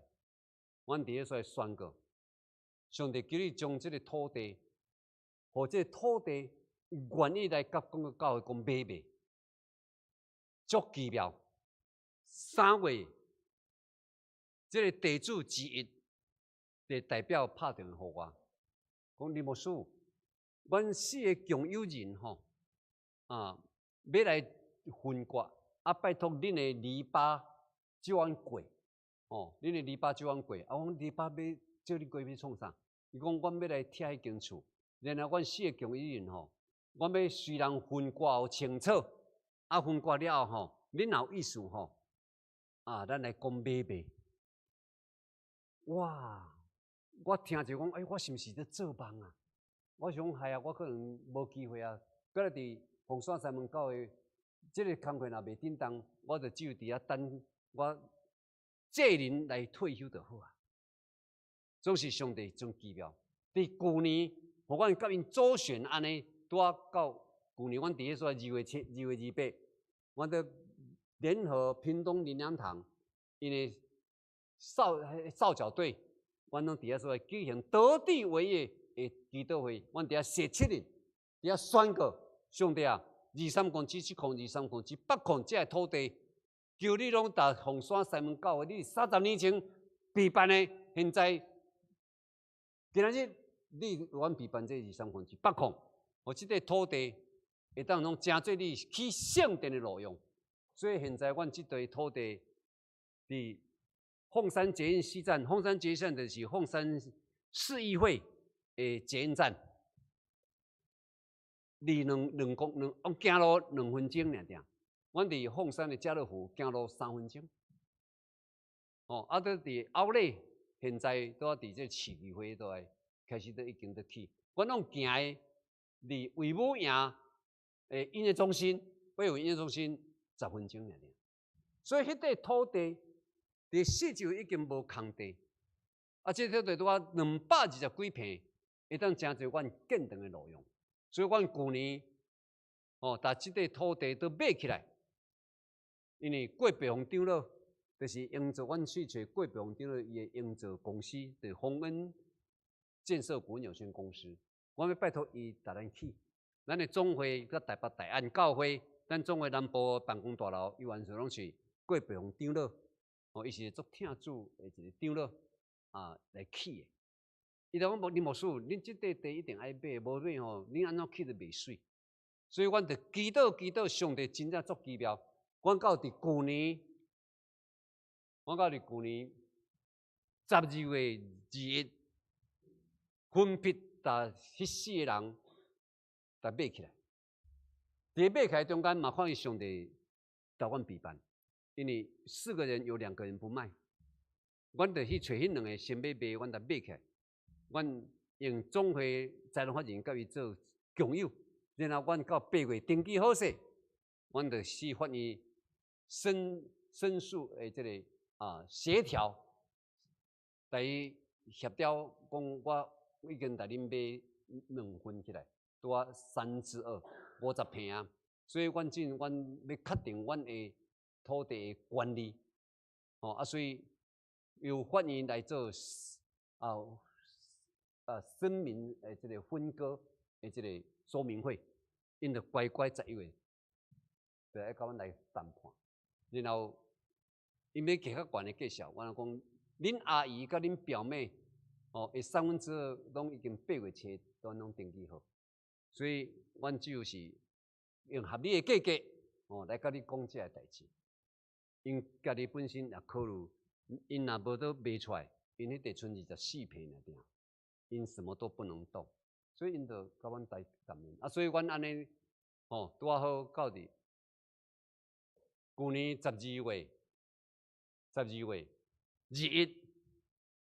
阮佇彼個所在宣告：上帝求你將這個土地，予這個土地願意來佮講個教會講買賣，足奇妙。3月，這個地主之一，就代表拍電話予我，講林牧師，阮四个共有人吼，啊，欲來分割，啊，拜託恁的籬笆借阮過，哦，恁的籬笆借阮過，啊，我講籬笆欲借你過欲創啥？伊講阮欲來拆彼間厝，然後阮四个共有人吼，阮欲隨人分割予清楚，啊，分割了後吼，恁若有意思吼，啊，咱來講買賣。哇！我聽就講，欸，我是毋是咧做夢啊？我想講，係啊，我可能無機會啊。閣來佇鳳山西門教會，這个工課若袂振動，我就只有佇遐等我這年來退休就好啊。總是上帝真奇妙。佇舊年，予阮佮𪜶周旋按呢，拄仔到舊年，阮佇彼所在2月7、2月28，阮佇聯合屏東靈糧堂，𪜶的掃腳隊，阮攏佇遐所在舉行得地為業的祈禱會，阮佇遐踅7日，佇遐宣告上帝啊，23公尺7空，23公尺8空，這个土地，求你攏佇鳳山西門教會，你30年前備辦的，現在今仔日你予阮備辦這23公尺8空，予這塊土地會當攏成做你起聖殿的路用。所以現在阮這塊土地佇鳳山捷運西站，鳳山捷運站就是鳳山市議會的捷運站，離兩兩公兩，行路2分鐘爾爾。阮佇鳳山的家樂福行路3分鐘。哦，啊，佇佇後禮，現在拄仔佇這市議會都來開始都已經佇起。阮攏行的離衛武營的音樂中心，衛武音樂中心10分鐘爾爾。所以彼塊土地佇四周已經無空地，啊，這土地拄仔220幾坪，會當成做阮建堂的路用。所以阮舊年哦，把這塊土地都買起來，因為郭白鳳長老就是營造，阮去揣郭白鳳長老伊的營造公司，就是宏恩建設股份有限公司，阮欲拜託伊共咱起。咱的總會佮台北大安教會，咱總會南部辦公大樓，伊完全攏是郭白鳳長老，哦，伊是足疼主的一个長老啊來起的。伊就講無林牧師，恁這塊地一定愛買，無買吼，恁按怎起都袂媠。所以阮就祈禱祈禱，上帝真正足奇妙。阮到佇舊年，阮到佇舊年12月21，分別共彼四个人共買起來。佇買起來中間嘛，看見上帝共阮備辦，因為四個人有兩個人不賣，阮就去揣彼兩个先欲賣，阮共買起來。阮用總會財團法人佮伊做共有，然後阮到8月登記好勢，阮就去法院申訴的這个協調，來協調講我已經共恁買兩份起來，拄仔2/350坪啊，所以阮進阮欲確定阮的土地的權利，吼啊，所以由法院來做聲明的這个分割的這个說明會，𪜶就乖乖11月，就愛佮阮來談判，然後𪜶欲加較懸的價數，我講恁阿姨佮恁表妹，吼，的2/3攏已經8月初都攏登記好，所以阮就是用合理的價格，吼，來佮你講這个代誌。𪜶家己本身也考慮，𪜶若無得賣出來，𪜶彼塊賰24坪爾爾，𪜶什麼都不能動，所以𪜶就佮阮來談面。啊，所以阮按呢，吼，拄仔好到佇舊年十二月，12月21，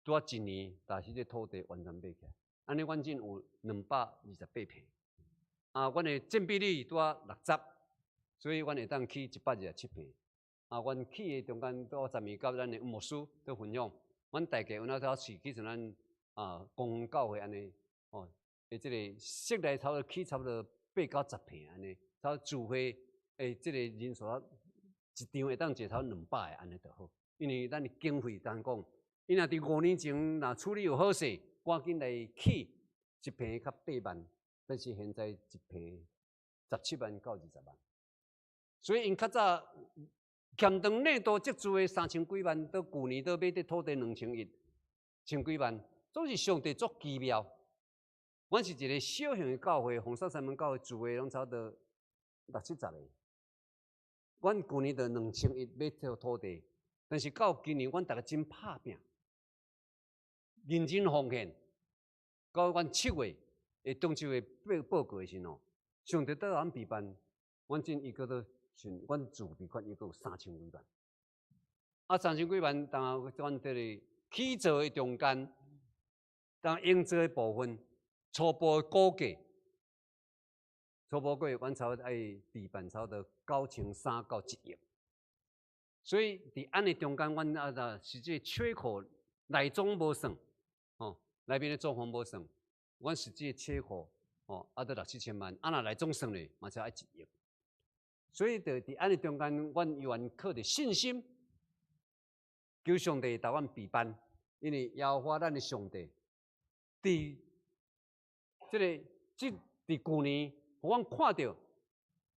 拄仔一年，但是這土地完全買起來，按呢阮這有228坪，啊，阮的佔比率拄仔60，所以阮會當起127坪。啊，阮起的中間拄仔十年佮咱的牧師佇分享，阮大概有哪頭是起像咱公教會按呢，吼，的這个室內差不多起差不多8到10坪按呢，差不多聚會的這个人數一場會當坐差不多200个按呢就好。因為咱的經費當講，伊若佇5年前若處理有好勢，趕緊來起一坪較8萬，但是現在一坪17萬到20萬，所以𪜶較早欠長內多積資的3000幾萬，到舊年都買這土地2100，千幾萬，總是上帝足奇妙。阮是一个小型的教會，鳳山三門教會聚會攏差不多六七十个。阮舊年就2100買這土地，但是到今年，阮逐个真拍拚，認真奉獻。到阮7月的中秋的報告的時吼，上帝帶阮備辦，阮進伊閣做算，阮自備款伊閣有三千幾萬。啊，三千幾萬，當阮這个起造的中間，當應做的部分，初步的估計，初步估計，阮差不多愛備辦差不多9300到1億。所以佇按呢中間，阮啊實際缺口內裝無算，吼，內面的裝潢無算，阮實際缺口吼，啊，得六七千萬，啊，若內裝算咧，嘛才愛1億。所以就佇按呢中間，阮猶原靠著信心，求上帝帶阮備辦，因為耶和華咱的上帝，佇這个這佇舊年，予阮看著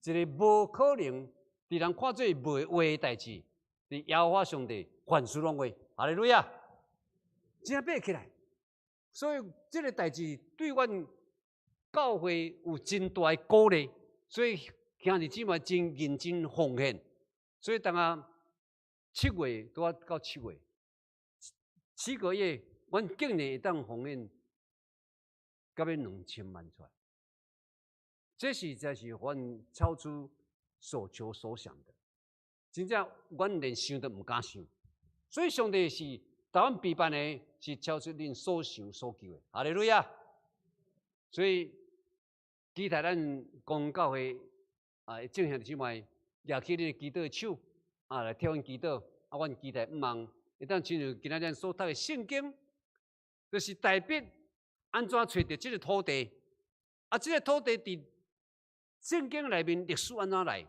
一个無可能，佇人看做袂話的代誌，佇耶和華上帝凡事攏會，哈利路亞，真爬起來。所以這个代誌對阮教會有真大的鼓勵，所以兄弟姊妹真認真奉獻。所以當啊7月拄仔到七月，7個月，阮竟然會當奉獻到欲2000萬出來，這實在是阮超出所求所想的，真正阮連想都毋敢想。所以上帝是台灣備辦的，是超出恁所想所求的。哈利路亞！所以期待咱公教會啊，眾兄弟姊妹舉起恁的祈禱的手啊，來替阮祈禱。啊，阮期待向望會當親像今仔咱所讀的聖經，就是大衛按怎揣著這个土地，啊，這个土地佇聖經內面歷史按怎來？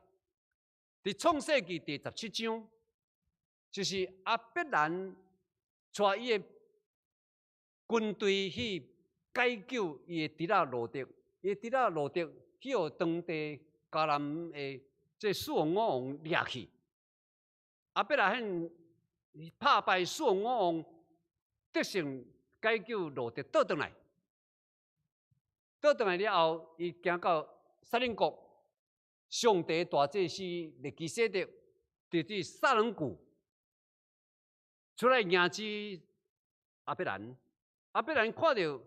佇創世記第17章，就是亞伯蘭帶伊的軍隊去解救伊的侄仔羅得，伊的侄仔羅得去予當地迦南的這所多瑪王掠去。亞伯拉罕拍敗所多瑪王，得勝解救羅得倒轉來，倒轉來了後，伊行到撒冷國，上帝大祭司麥基洗德佇佇撒冷谷出來迎接亞伯蘭，亞伯蘭看著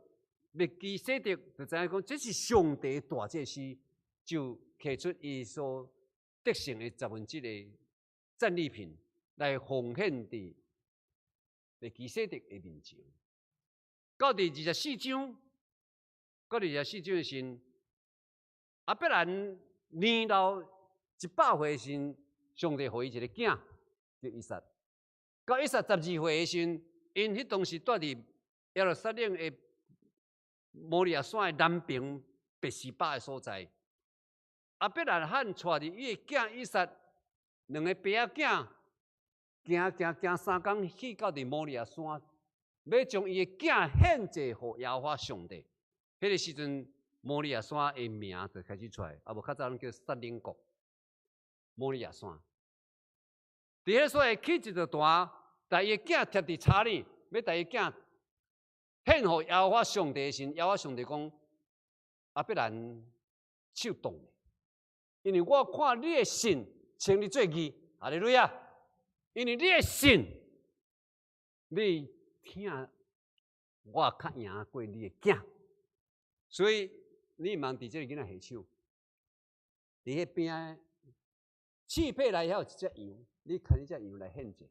麥基洗德，就知影講這是上帝大祭司，就提出伊所得勝的1/10的戰利品來奉獻佇麥基洗德的面前。到第二十四章，到第二十四章的時，亞伯蘭年老100歲時，上帝予伊一个囝叫以撒。到以撒12歲的時陣，𪜶彼當時蹛佇耶路撒冷的摩利亞山的南爿別是巴的所在。亞伯拉罕帶著伊的囝以撒，兩个爸仔囝，行行行3工去到佇摩利亞山，欲將伊的囝獻祭予耶和華上帝。彼个時陣，摩利亞山的名就開始出來，啊無較早攏叫撒冷國。摩利亞山，佇彼個所在起一座壇，共伊的囝貼佇柴裡，欲共伊囝獻予耶和華上帝的時，耶和華上帝講：亞伯蘭手凍，因為我看你的信稱你做義，哈利路亞！因為你的信，你疼我較贏過你的囝，所以你毋通佇這个囡仔下手。佇彼邊刺帕內遐有一隻羊，你牽彼隻羊來獻祭。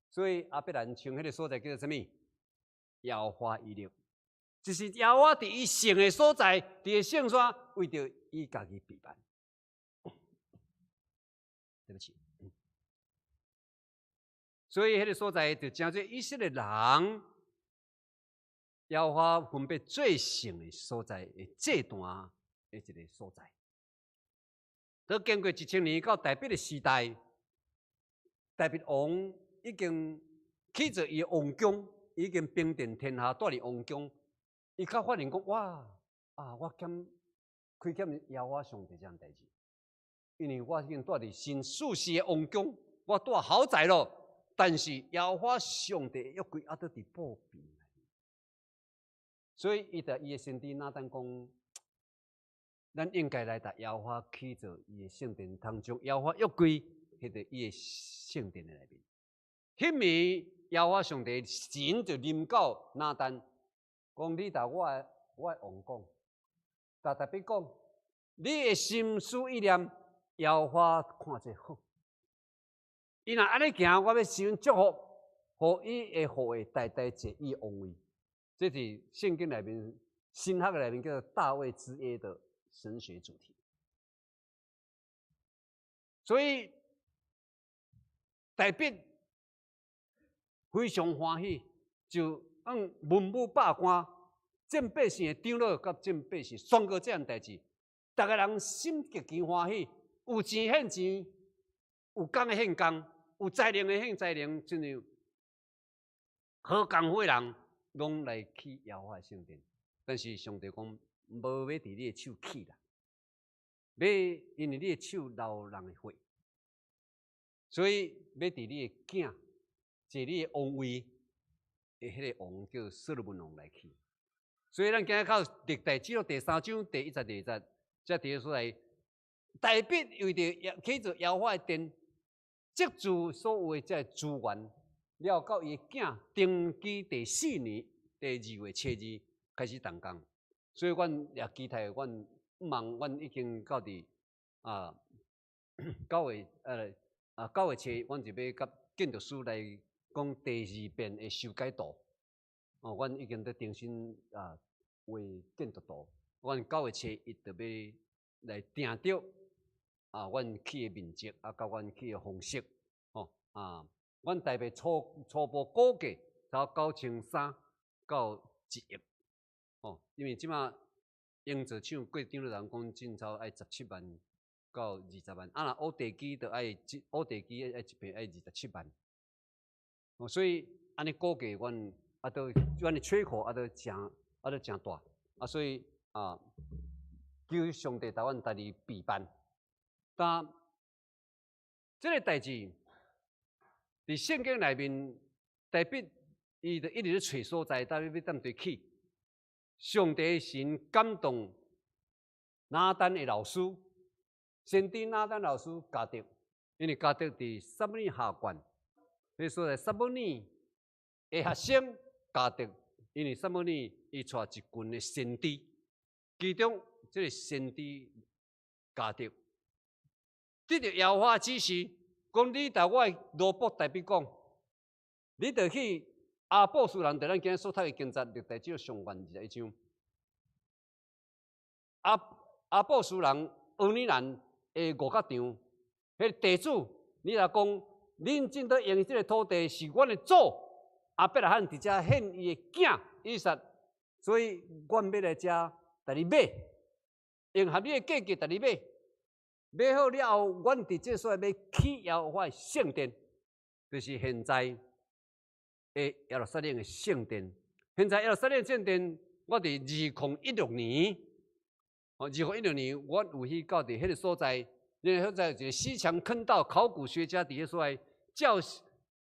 所以亞伯蘭稱彼个所在叫做啥物？耶和華以勒，就是耶和華佇伊聖的所在，佇個聖山，為著伊家己備辦。對不起。所以彼个所在就成做以色列人耶和華分別做聖的所在的祭壇的一个所在。都經過1000年到大衛的時代，大衛王已經起做伊的王宮，已經平定天下，蹛佇王宮。伊較發現講：哇啊！我欠虧欠耶和華上帝這項代誌，因為我已經蹛佇真舒適的王宮，我蹛豪宅咯。但是耶和華上帝的約櫃猶閣佇布棚內面，所以伊就伊的先知拿單講：咱應該來共耶和華起做伊的聖殿，通將耶和華約櫃彼個伊的聖殿的內面。彼暝耶和華上帝神就臨到拿單，講你共我的王講，共大衛講，你的心思意念，耶和華看做好。伊若按呢行，我欲先祝福，予伊的後裔代代坐伊王位。這是聖經內面神學內面叫做大衛之約的神學主題。所以大衛非常歡喜，就按文武百官、眾百姓的長老佮眾百姓宣告這項代誌，逐个人心極其歡喜，有錢獻錢，有工的獻工，有才能的獻才能，親像好工夫的人，攏來起耶和華的聖殿。但是上帝講，無欲佇你的手起啦，欲因為你的手流人的血，所以欲佇你的囝坐你的王位的彼个王叫所羅門王來起。所以咱今日到歷代志第三章第一節第二節，才佇個所在，大衛為著起做耶和華的殿，積聚所有的這個資源，了到伊的囝登基第四年第二月初二開始動工。所以阮也期待，阮望阮已經到佇啊9月初，阮就欲佮建築師來講第二遍的修改圖。哦，阮已經佇重新啊畫建築圖。阮9月初一就欲來定著啊，阮起的面積啊，佮阮起的方式，吼啊，阮大約初初步估計，差不多9300到1億，吼，因為這馬營造廠過長老人講，至少愛17萬到20萬，啊若挖地基就愛一挖地基愛一坪愛27萬，哦，所以按呢估計，阮啊都阮的缺口啊都誠啊都誠大，啊所以啊，求上帝共阮家己備辦。但這个代誌佇聖經內面，大衛伊就一直咧揣所在，到底欲佗佗起。上帝神感動拿單的老師，先知拿單老師迦得，因為迦得佇撒母耳下卷，彼所在撒母耳的學生迦得，因為撒母耳伊帶一群的先知，其中這个先知迦得得著耶和華指示，講你共我的奴僕大衛講，你著去耶布斯人，佇咱今日所讀的經節，歷代志上卷21章。耶布斯人俄尼南的五角場，彼个地主你若講恁正在用這个土地是阮的祖亞伯拉罕佇遮獻伊的囝以撒，所以阮欲來遮共你買，用合理的價格共你買。買好了後，阮佇這所在欲起耶和華的聖殿，就是現在的耶路撒冷的聖殿。現在耶路撒冷聖殿，我佇2016年，哦，二零一六年，我有去到佇彼个所在，那个所在有一个西牆坑道，考古學家佇彼所在，照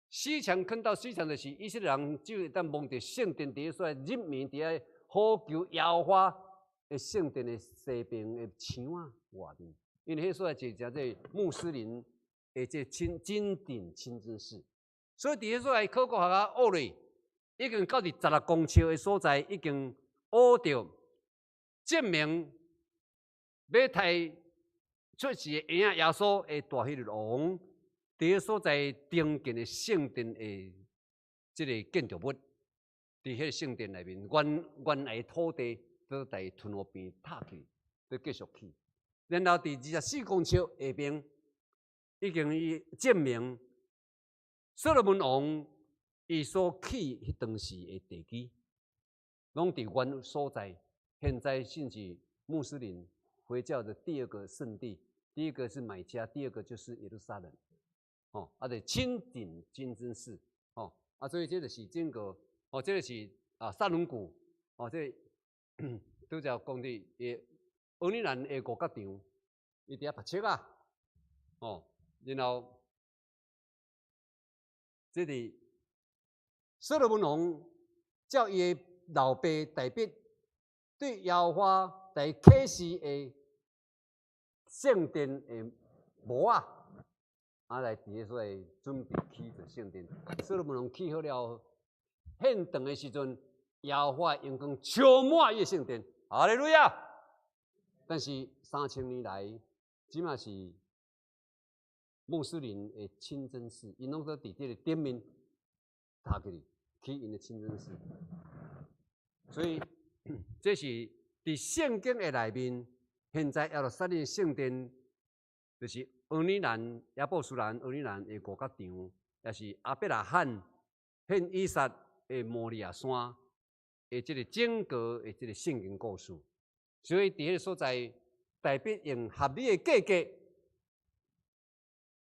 西牆坑道，西牆就是以色列人就會當望著聖殿佇彼所在入面佇遐呼求耶和華的聖殿的西邊的牆仔外面，因為彼所在就叫做穆斯林的這清金頂清真寺，所以佇彼所在考古學家挖落，已經到佇16公尺的所在，已經挖著證明馬太出世的嬰仔耶穌的大希律王，佇彼所在重建的聖殿的這个建築物，佇彼个聖殿內面，原來土地都佇屯河邊塌去，閣繼續起。然後佇24公尺下邊，已經伊證明所羅門王伊所起彼當時的地基，攏佇原所在。現在甚至穆斯林回教的第二個聖地，第一個是麥加，第二個就是耶路撒冷。哦，啊，對，清頂清真寺，哦，啊，所以這就是整個，哦，這个是啊，薩倫谷，哦，這拄才講的，奧尼蘭的五角場，伊佇遐拍尺仔，哦，然後這裡所羅門王照伊的老爸大衛對耶和華來啟示的聖殿的模仔，啊，來佇个所在準備起做聖殿。所羅門王起好了，獻殿的時陣，耶和華榮光充滿伊的聖殿，哈利路亞。但是3000年來，這馬是穆斯林的清真寺，𪜶攏閣佇這个頂面塔起起𪜶的清真寺。所以這是佇聖經的內面，現在耶路撒冷聖殿就是奧尼蘭、耶布斯人、奧尼蘭的五角場，也是亞伯拉罕獻以撒的摩利亞山的這个整個的這个聖經故事。所以佇彼个所在，大衛用合理的價格，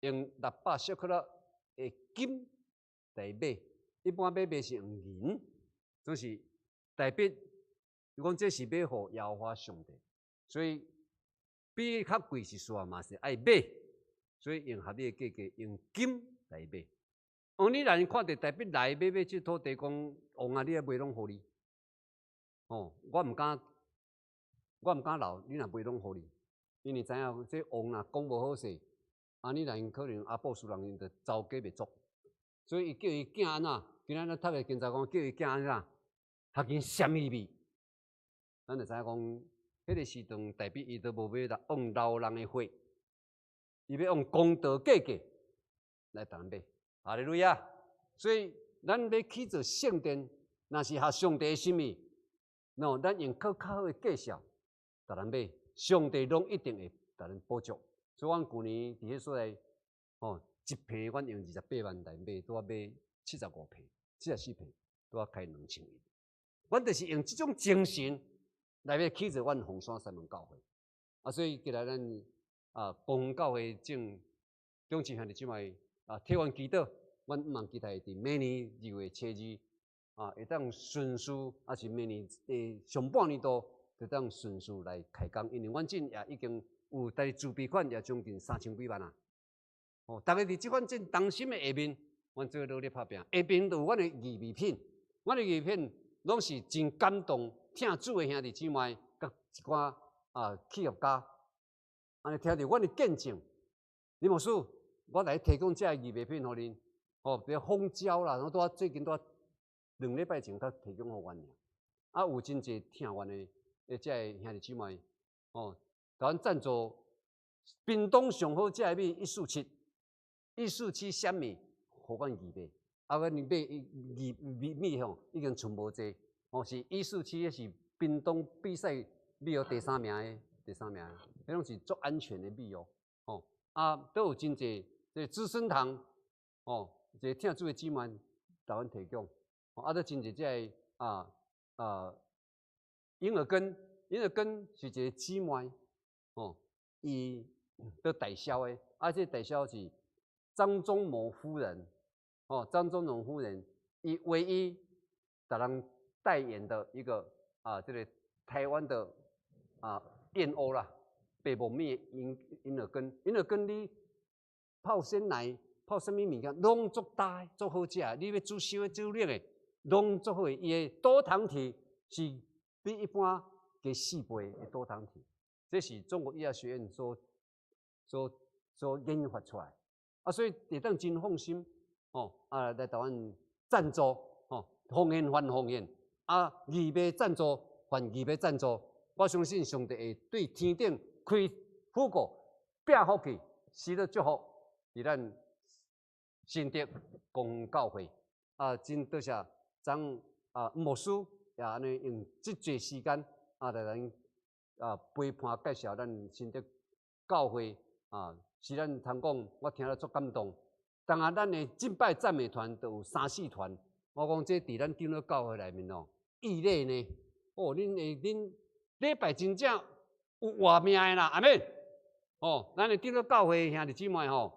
用600舍客勒的金來買，一般買賣是用銀，總是大衛伊講這是買予耶和華上帝，所以比較貴是數嘛是愛買，所以用合理的價格用金來買。奧尼蘭看著大衛來買買這土地，講王啊，你愛賣攏予你，哦，我毋敢。我毋敢留，你若賣攏予你，因為知影這王若講無好勢，安尼人可能耶布斯人𪜶就走雞袂足，所以伊叫伊囝按怎？今仔咱讀个經節講，叫伊囝按怎？學緊啥物味？咱就知影講，彼个時陣大衛伊都無欲來用流人的血，伊欲用公道價格來共咱買。哈利路亞！所以咱欲起做聖殿，若是合上帝的心意，喏，咱用較較好的價數。共咱買，上帝攏一定會共咱補足。所以，阮舊年佇彼所在，吼，一坪阮用28萬來買，拄仔買75坪、74坪，拄仔開2100。阮就是用這種精神來欲起做阮鳳山三門教會。啊，所以今日咱啊，公教會正中正兄弟姊妹啊，替阮祈禱，阮毋茫期待佇明年2月初2啊，會當順序，抑是明年的上半年度，就當順序來開工，因為阮這也已經有台自備款，也將近3000幾萬啊。哦，逐家佇這款真同心的下面，阮做努力拍拚。下面就有阮的預備品，阮的預備品攏是真感動，疼主的兄弟姊妹，佮一寡啊企業家，按呢聽著阮的見證，林牧師，我來提供這个預備品予恁，哦，比如蜂膠啦，我拄仔最近拄仔2禮拜前才提供予阮爾。啊，有真濟疼阮的。的這个兄弟姊妹，哦，共阮贊助屏東上好食的米一四七，一四七啥物，予阮預備。啊，阮買預米米吼，已經剩無濟，哦，是一四七，彼是屏東比賽米哦第三名的，第三名，彼攏是足安全的米哦，吼，啊，閣有真濟這這個資生堂哦，一個疼主的姊妹台灣提供，啊，閣真濟這个銀耳根，銀耳根是一個姊妹哦，伊佇代銷的，啊，這個代銷是張忠謀夫人，哦，張忠謀夫人，伊唯一共人代言的一個啊，這個台灣的啊燕窩啦，白木耳銀耳根，銀耳根你泡鮮奶、泡啥物物件，攏足焦，足好食。你欲煮燒的、煮冷的，攏足好的。伊的多糖體是比一般加4倍的多糖體，這是中國醫藥學院所研發出來。啊，所以會當真放心，哦，啊來台灣贊助，哦，奉獻還奉獻，啊，義賣贊助還義賣贊助。我相信上帝會對天頂開府庫，變福氣，賜予祝福，佇咱新竹公教會。啊，真多謝張啊牧師也按呢用這濟時間啊來咱啊陪伴介紹咱新竹教會啊，是咱通講，我聽了足感動。當下咱的敬拜讚美團都有三四團，我講這佇咱長老教會內面哦，異類呢。哦，恁會恁禮拜真正有活命的啦，阿們。哦，咱的長老教會兄弟姊妹吼，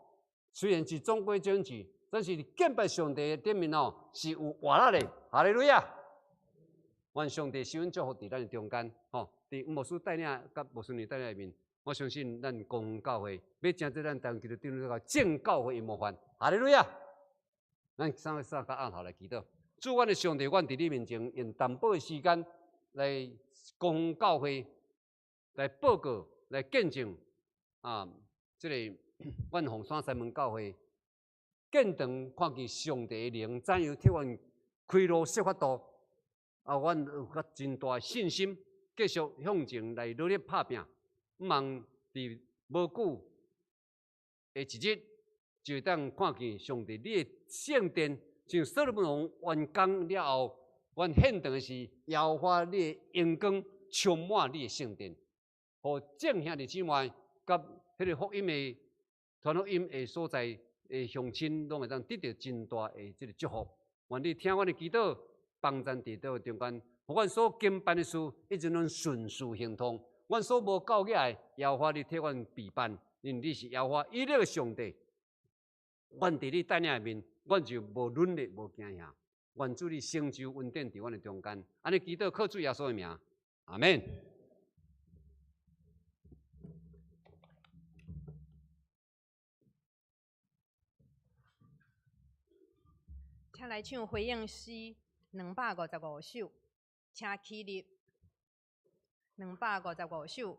雖然是中規中矩，但是敬拜上帝的頂面哦，是有活力的。哈利路亞！願上帝賜阮祝福佇咱的中間，吼，佇牧師帶領佮牧師娘帶領內面，我相信咱公教會欲成做咱台灣基督長老教正教會的模範。哈利路亞！咱三個三個按頭來祈禱，主，阮的上帝，阮佇你面前用淡薄的時間來公教會來報告、來見證啊，這个阮鳳山西門教會建堂看見上帝的靈，怎樣替阮開路設法度啊，阮有較真大的信心，繼續向前來努力拍拚，毋望佇無久的一日，就會當看見上帝你的聖殿，像所羅門王完工了後，阮獻堂的時，耶和華你的榮光充滿你的聖殿，予眾兄弟姊妹佮彼个福音的傳福音的所在的鄉親，攏會當得著真大的這个祝福。願你聽阮的祈禱，幫贊佇這中間，予阮所經辦的事，一直攏順遂亨通。阮所無夠額的，耶和華你替阮備辦，因為你是耶和華以勒的上帝。阮佇你帶領內面，阮就無軟弱，無驚嚇。願主你成就恩典佇阮的中間。按呢祈禱靠主耶穌的名，阿們。請來唱回應詩255首，請起立。255首，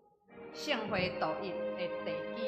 聖會獨一的地基。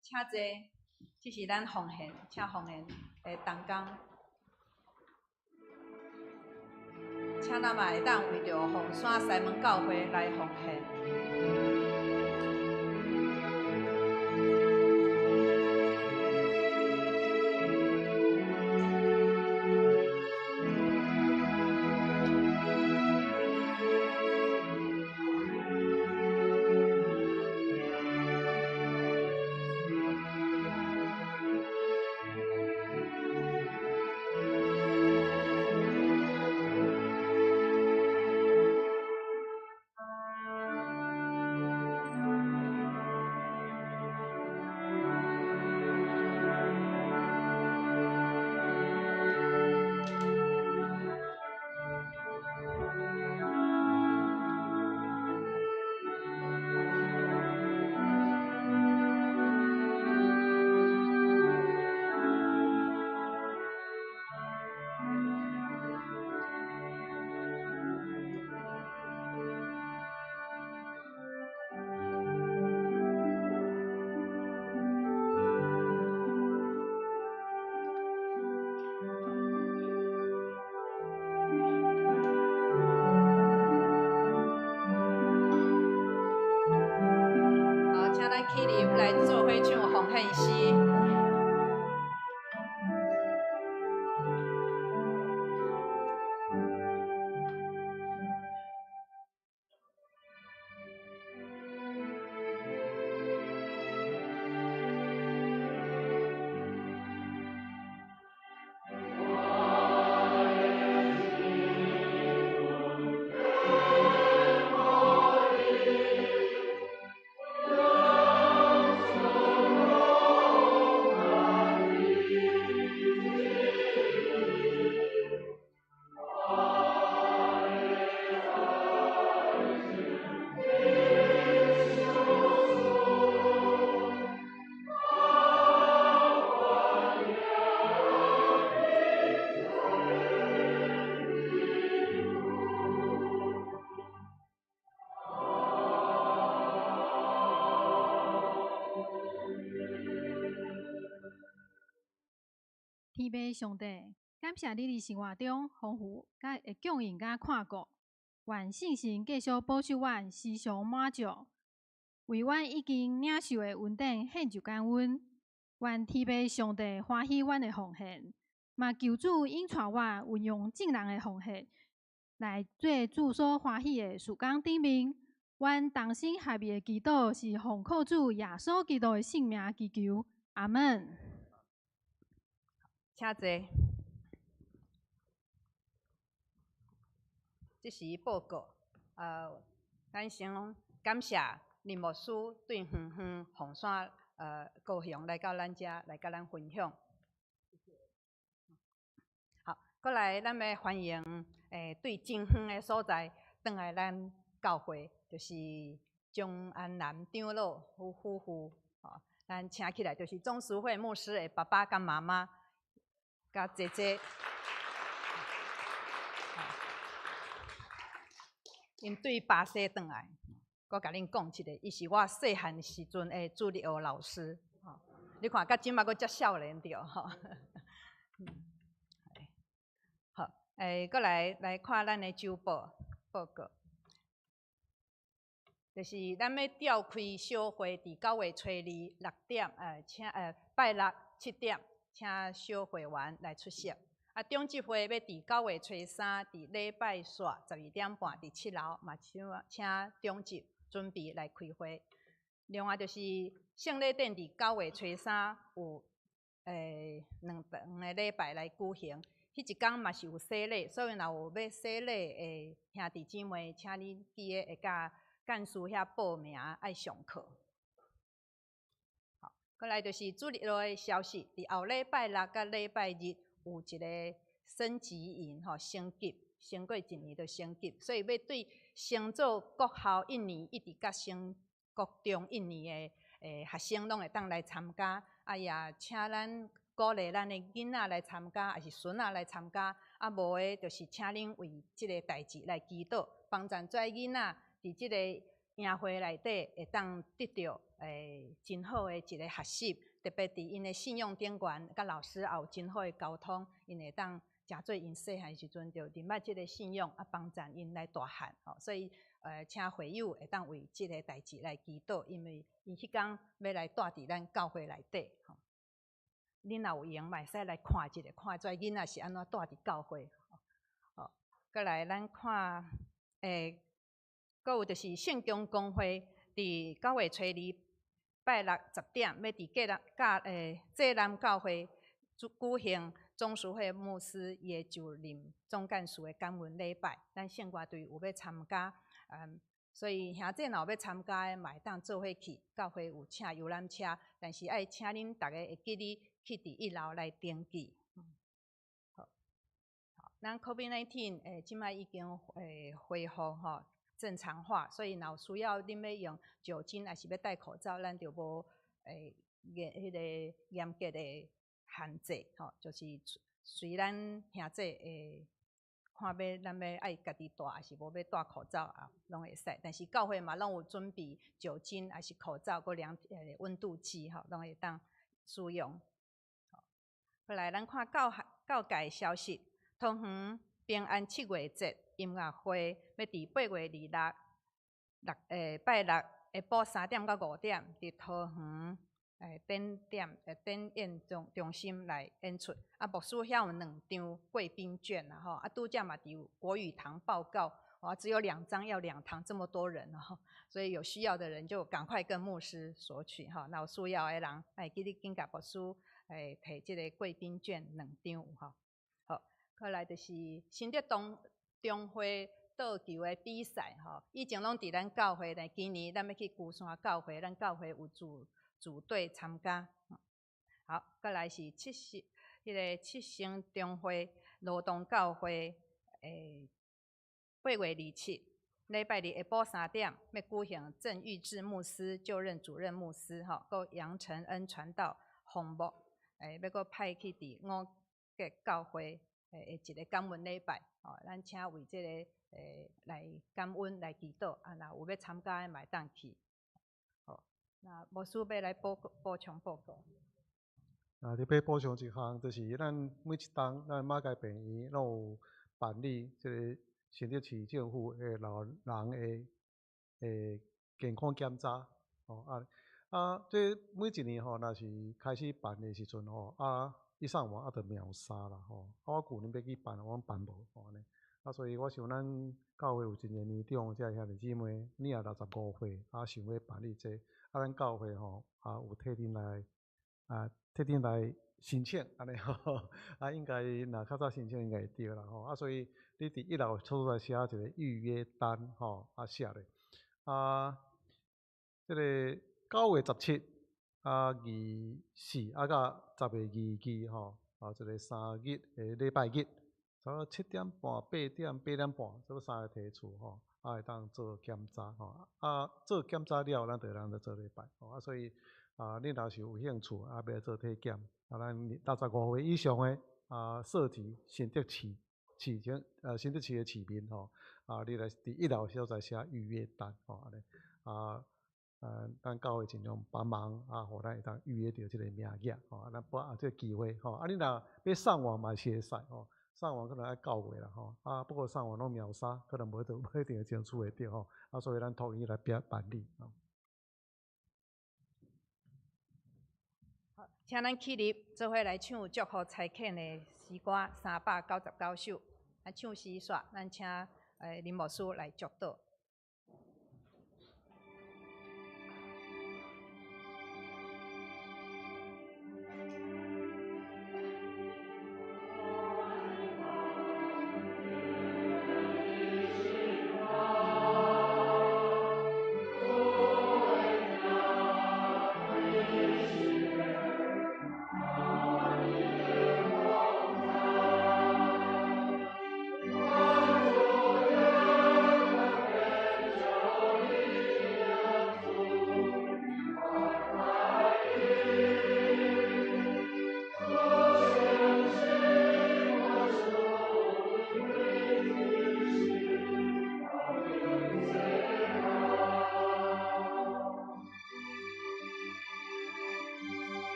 請坐，這是咱奉獻，請奉獻的同工，請咱嘛會當為著鳳山西門教會來奉獻。好，請咱起立來做伙唱奉獻詩。天父上帝，感謝你佇生活中豐富佮的供應佮看顧，願聖神繼續保守阮時常滿足，為阮已經領受的恩典獻上感恩。願天父上帝歡喜阮的奉獻，嘛求主引帶我運用眾人的奉獻來做主所歡喜的事工頂面。阮同心合意的祈禱是奉靠主耶穌基督的聖名祈求，阿門。請坐。這是報告。咱先感謝林牧師對遠遠鳳山高雄來到咱遮來佮咱分享。好，過來咱欲歡迎對真遠的所在轉來咱教會，就是鍾安南長老夫婦，吼，咱請起來就是鍾淑慧牧師的爸爸佮媽媽。佮姐姐，𪜶對巴西轉來，我共恁講一个，伊是我細漢時陣的主日學老師，吼，你看，佮這擺閣遮少年著吼。好，閣來來看咱的週報報告，就是咱欲召開小會，佇9月初二6點，請拜六7點。請小會員來出席。啊，長執會欲佇9月初3，佇禮拜四12點半，佇7樓，嘛請請長執準備來開會。另外就是聖禮典佇9月初3有兩場的禮拜來舉行，彼一工嘛是有洗禮，所以若有欲洗禮的兄弟姊妹，請你記得會佮幹事遐報名愛上課。好，過來就是主日學的消息，佇後禮拜六佮禮拜日有一個升級營吼，升級，升過一年就升級，所以欲對升做國校一年一直佮升國中一年的學生攏會當來參加，啊也請咱鼓勵咱的囡仔來參加，抑是孫仔來參加，啊無的，就是請恁為這个代誌來祈禱，幫助遮囡仔佇這个營會內底會當得著真好的一个學習，特別佇𪜶的信仰頂懸，佮老師也有真好的溝通，𪜶會當誠做𪜶細漢時陣就認捌這个信仰，啊幫助𪜶來大漢吼，所以請會友會當為這个代誌來祈禱，因為𪜶彼工欲來蹛佇咱教會內底吼。恁若有閒嘛會使來看一下，看遮囡仔是按怎蹛佇教會。好，過來咱看，閣有就是聖經公會佇9月初2拜六10點，欲佇濟南教濟南教會舉行總書會牧師伊的就任總幹事的感恩禮拜，咱聖歌隊有欲參加，所以兄弟若有欲參加的，嘛會當做伙去。教會有請遊覽車，但是愛請恁逐家會記得去佇1樓來登記。好，好，咱 COVID-19 這擺已經恢復吼正常化，所以若有需要恁欲用酒精，抑是欲戴口罩，咱就無嚴彼个嚴格的限制吼，就是隨咱兄弟看欲咱欲愛家己戴，抑是無欲戴口罩啊，攏會使。但是教會嘛攏有準備酒精，抑是口罩，閣量溫度計吼，攏會當使用。過來咱看教教界消息，桃園平安七月節音樂會欲佇8月26六拜六下晡3點到5點，佇桃園展點展演中心來演出。啊，牧師遐有兩張貴賓券啦吼，啊，拄才嘛佇國語堂報告，哇，只有兩張，要兩堂這麼多人吼，所以有需要的人就趕快跟牧師索取吼。若有需要的人，會記得緊共牧師提這個貴賓券兩張吼。好，過來就是新竹東中會桌球的比賽吼，以前攏佇咱教會，但今年咱欲去龜山教會，咱教會有組隊參加。好，過來是七星，彼个七星中會羅東教會，8月27，禮拜日下晡3點，欲舉行鄭玉志牧師就任主任牧師，吼，閣楊承恩傳道訪牧，欲閣派去佇五結教會的一个感恩禮拜，吼，咱請為這个來感恩來祈禱，啊，若有欲參加的嘛會當去。好，那牧師欲來補充報告。啊，特別補充一項，就是咱每一冬，咱馬偕病院攏有辦理這个新竹市政府的老人的健康檢查，吼啊啊，這每一年吼，若是開始辦的時陣吼，啊，伊上網啊，就秒殺啦吼。啊，我舊年欲去辦，我辦無吼按呢。啊，所以我想咱教會有真濟年長這兄弟姊妹，你若65歲，啊，想欲辦理這個，啊，咱教會吼啊有替恁來啊，替恁來申請按呢吼，啊，應該若較早申請應該會對啦吼。啊，所以你佇1樓所在寫一个預約單吼，啊寫咧，啊，這个9月17啊24啊到10月22吼，啊，這个3日的禮拜日，差不多7點半、8點、8點半，差不多三个提厝吼，啊會當做檢查吼，啊做檢查了，咱就會當來做禮拜吼，啊所以啊，你若是有興趣啊，欲來做體檢，啊，咱65歲以上的啊，設籍新竹市市政新竹市的市民吼，啊，你來佇1樓所在寫預約單吼，按呢啊，咱教會盡量幫忙啊，予咱會當預約著這个名額吼，啊，咱把握這个機會吼，啊，你若欲上網嘛是會使吼，上網可能愛9月啦吼，啊，不過上網攏秒殺，可能無無一定會爭取會著吼，啊，所以咱統一來辦理吼。好，請咱起立，做伙來唱祝福差遣的詩歌399首。啊，唱詩煞，咱請林牧師來祝禱。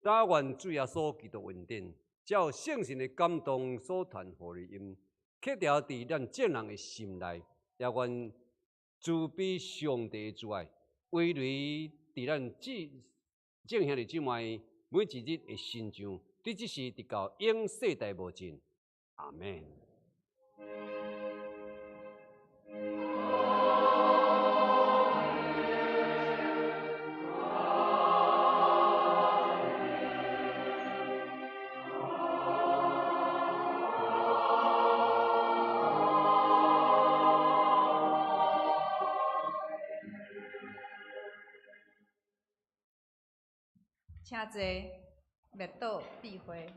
但願主耶穌基督恩典，照聖神的感動所傳予的音，刻牢佇咱眾人的心內，也願慈悲上帝的慈愛，葳蕤佇咱眾兄弟姊妹每一日的身上，直至是直到永世代無盡。阿們。請坐，默禱閉會。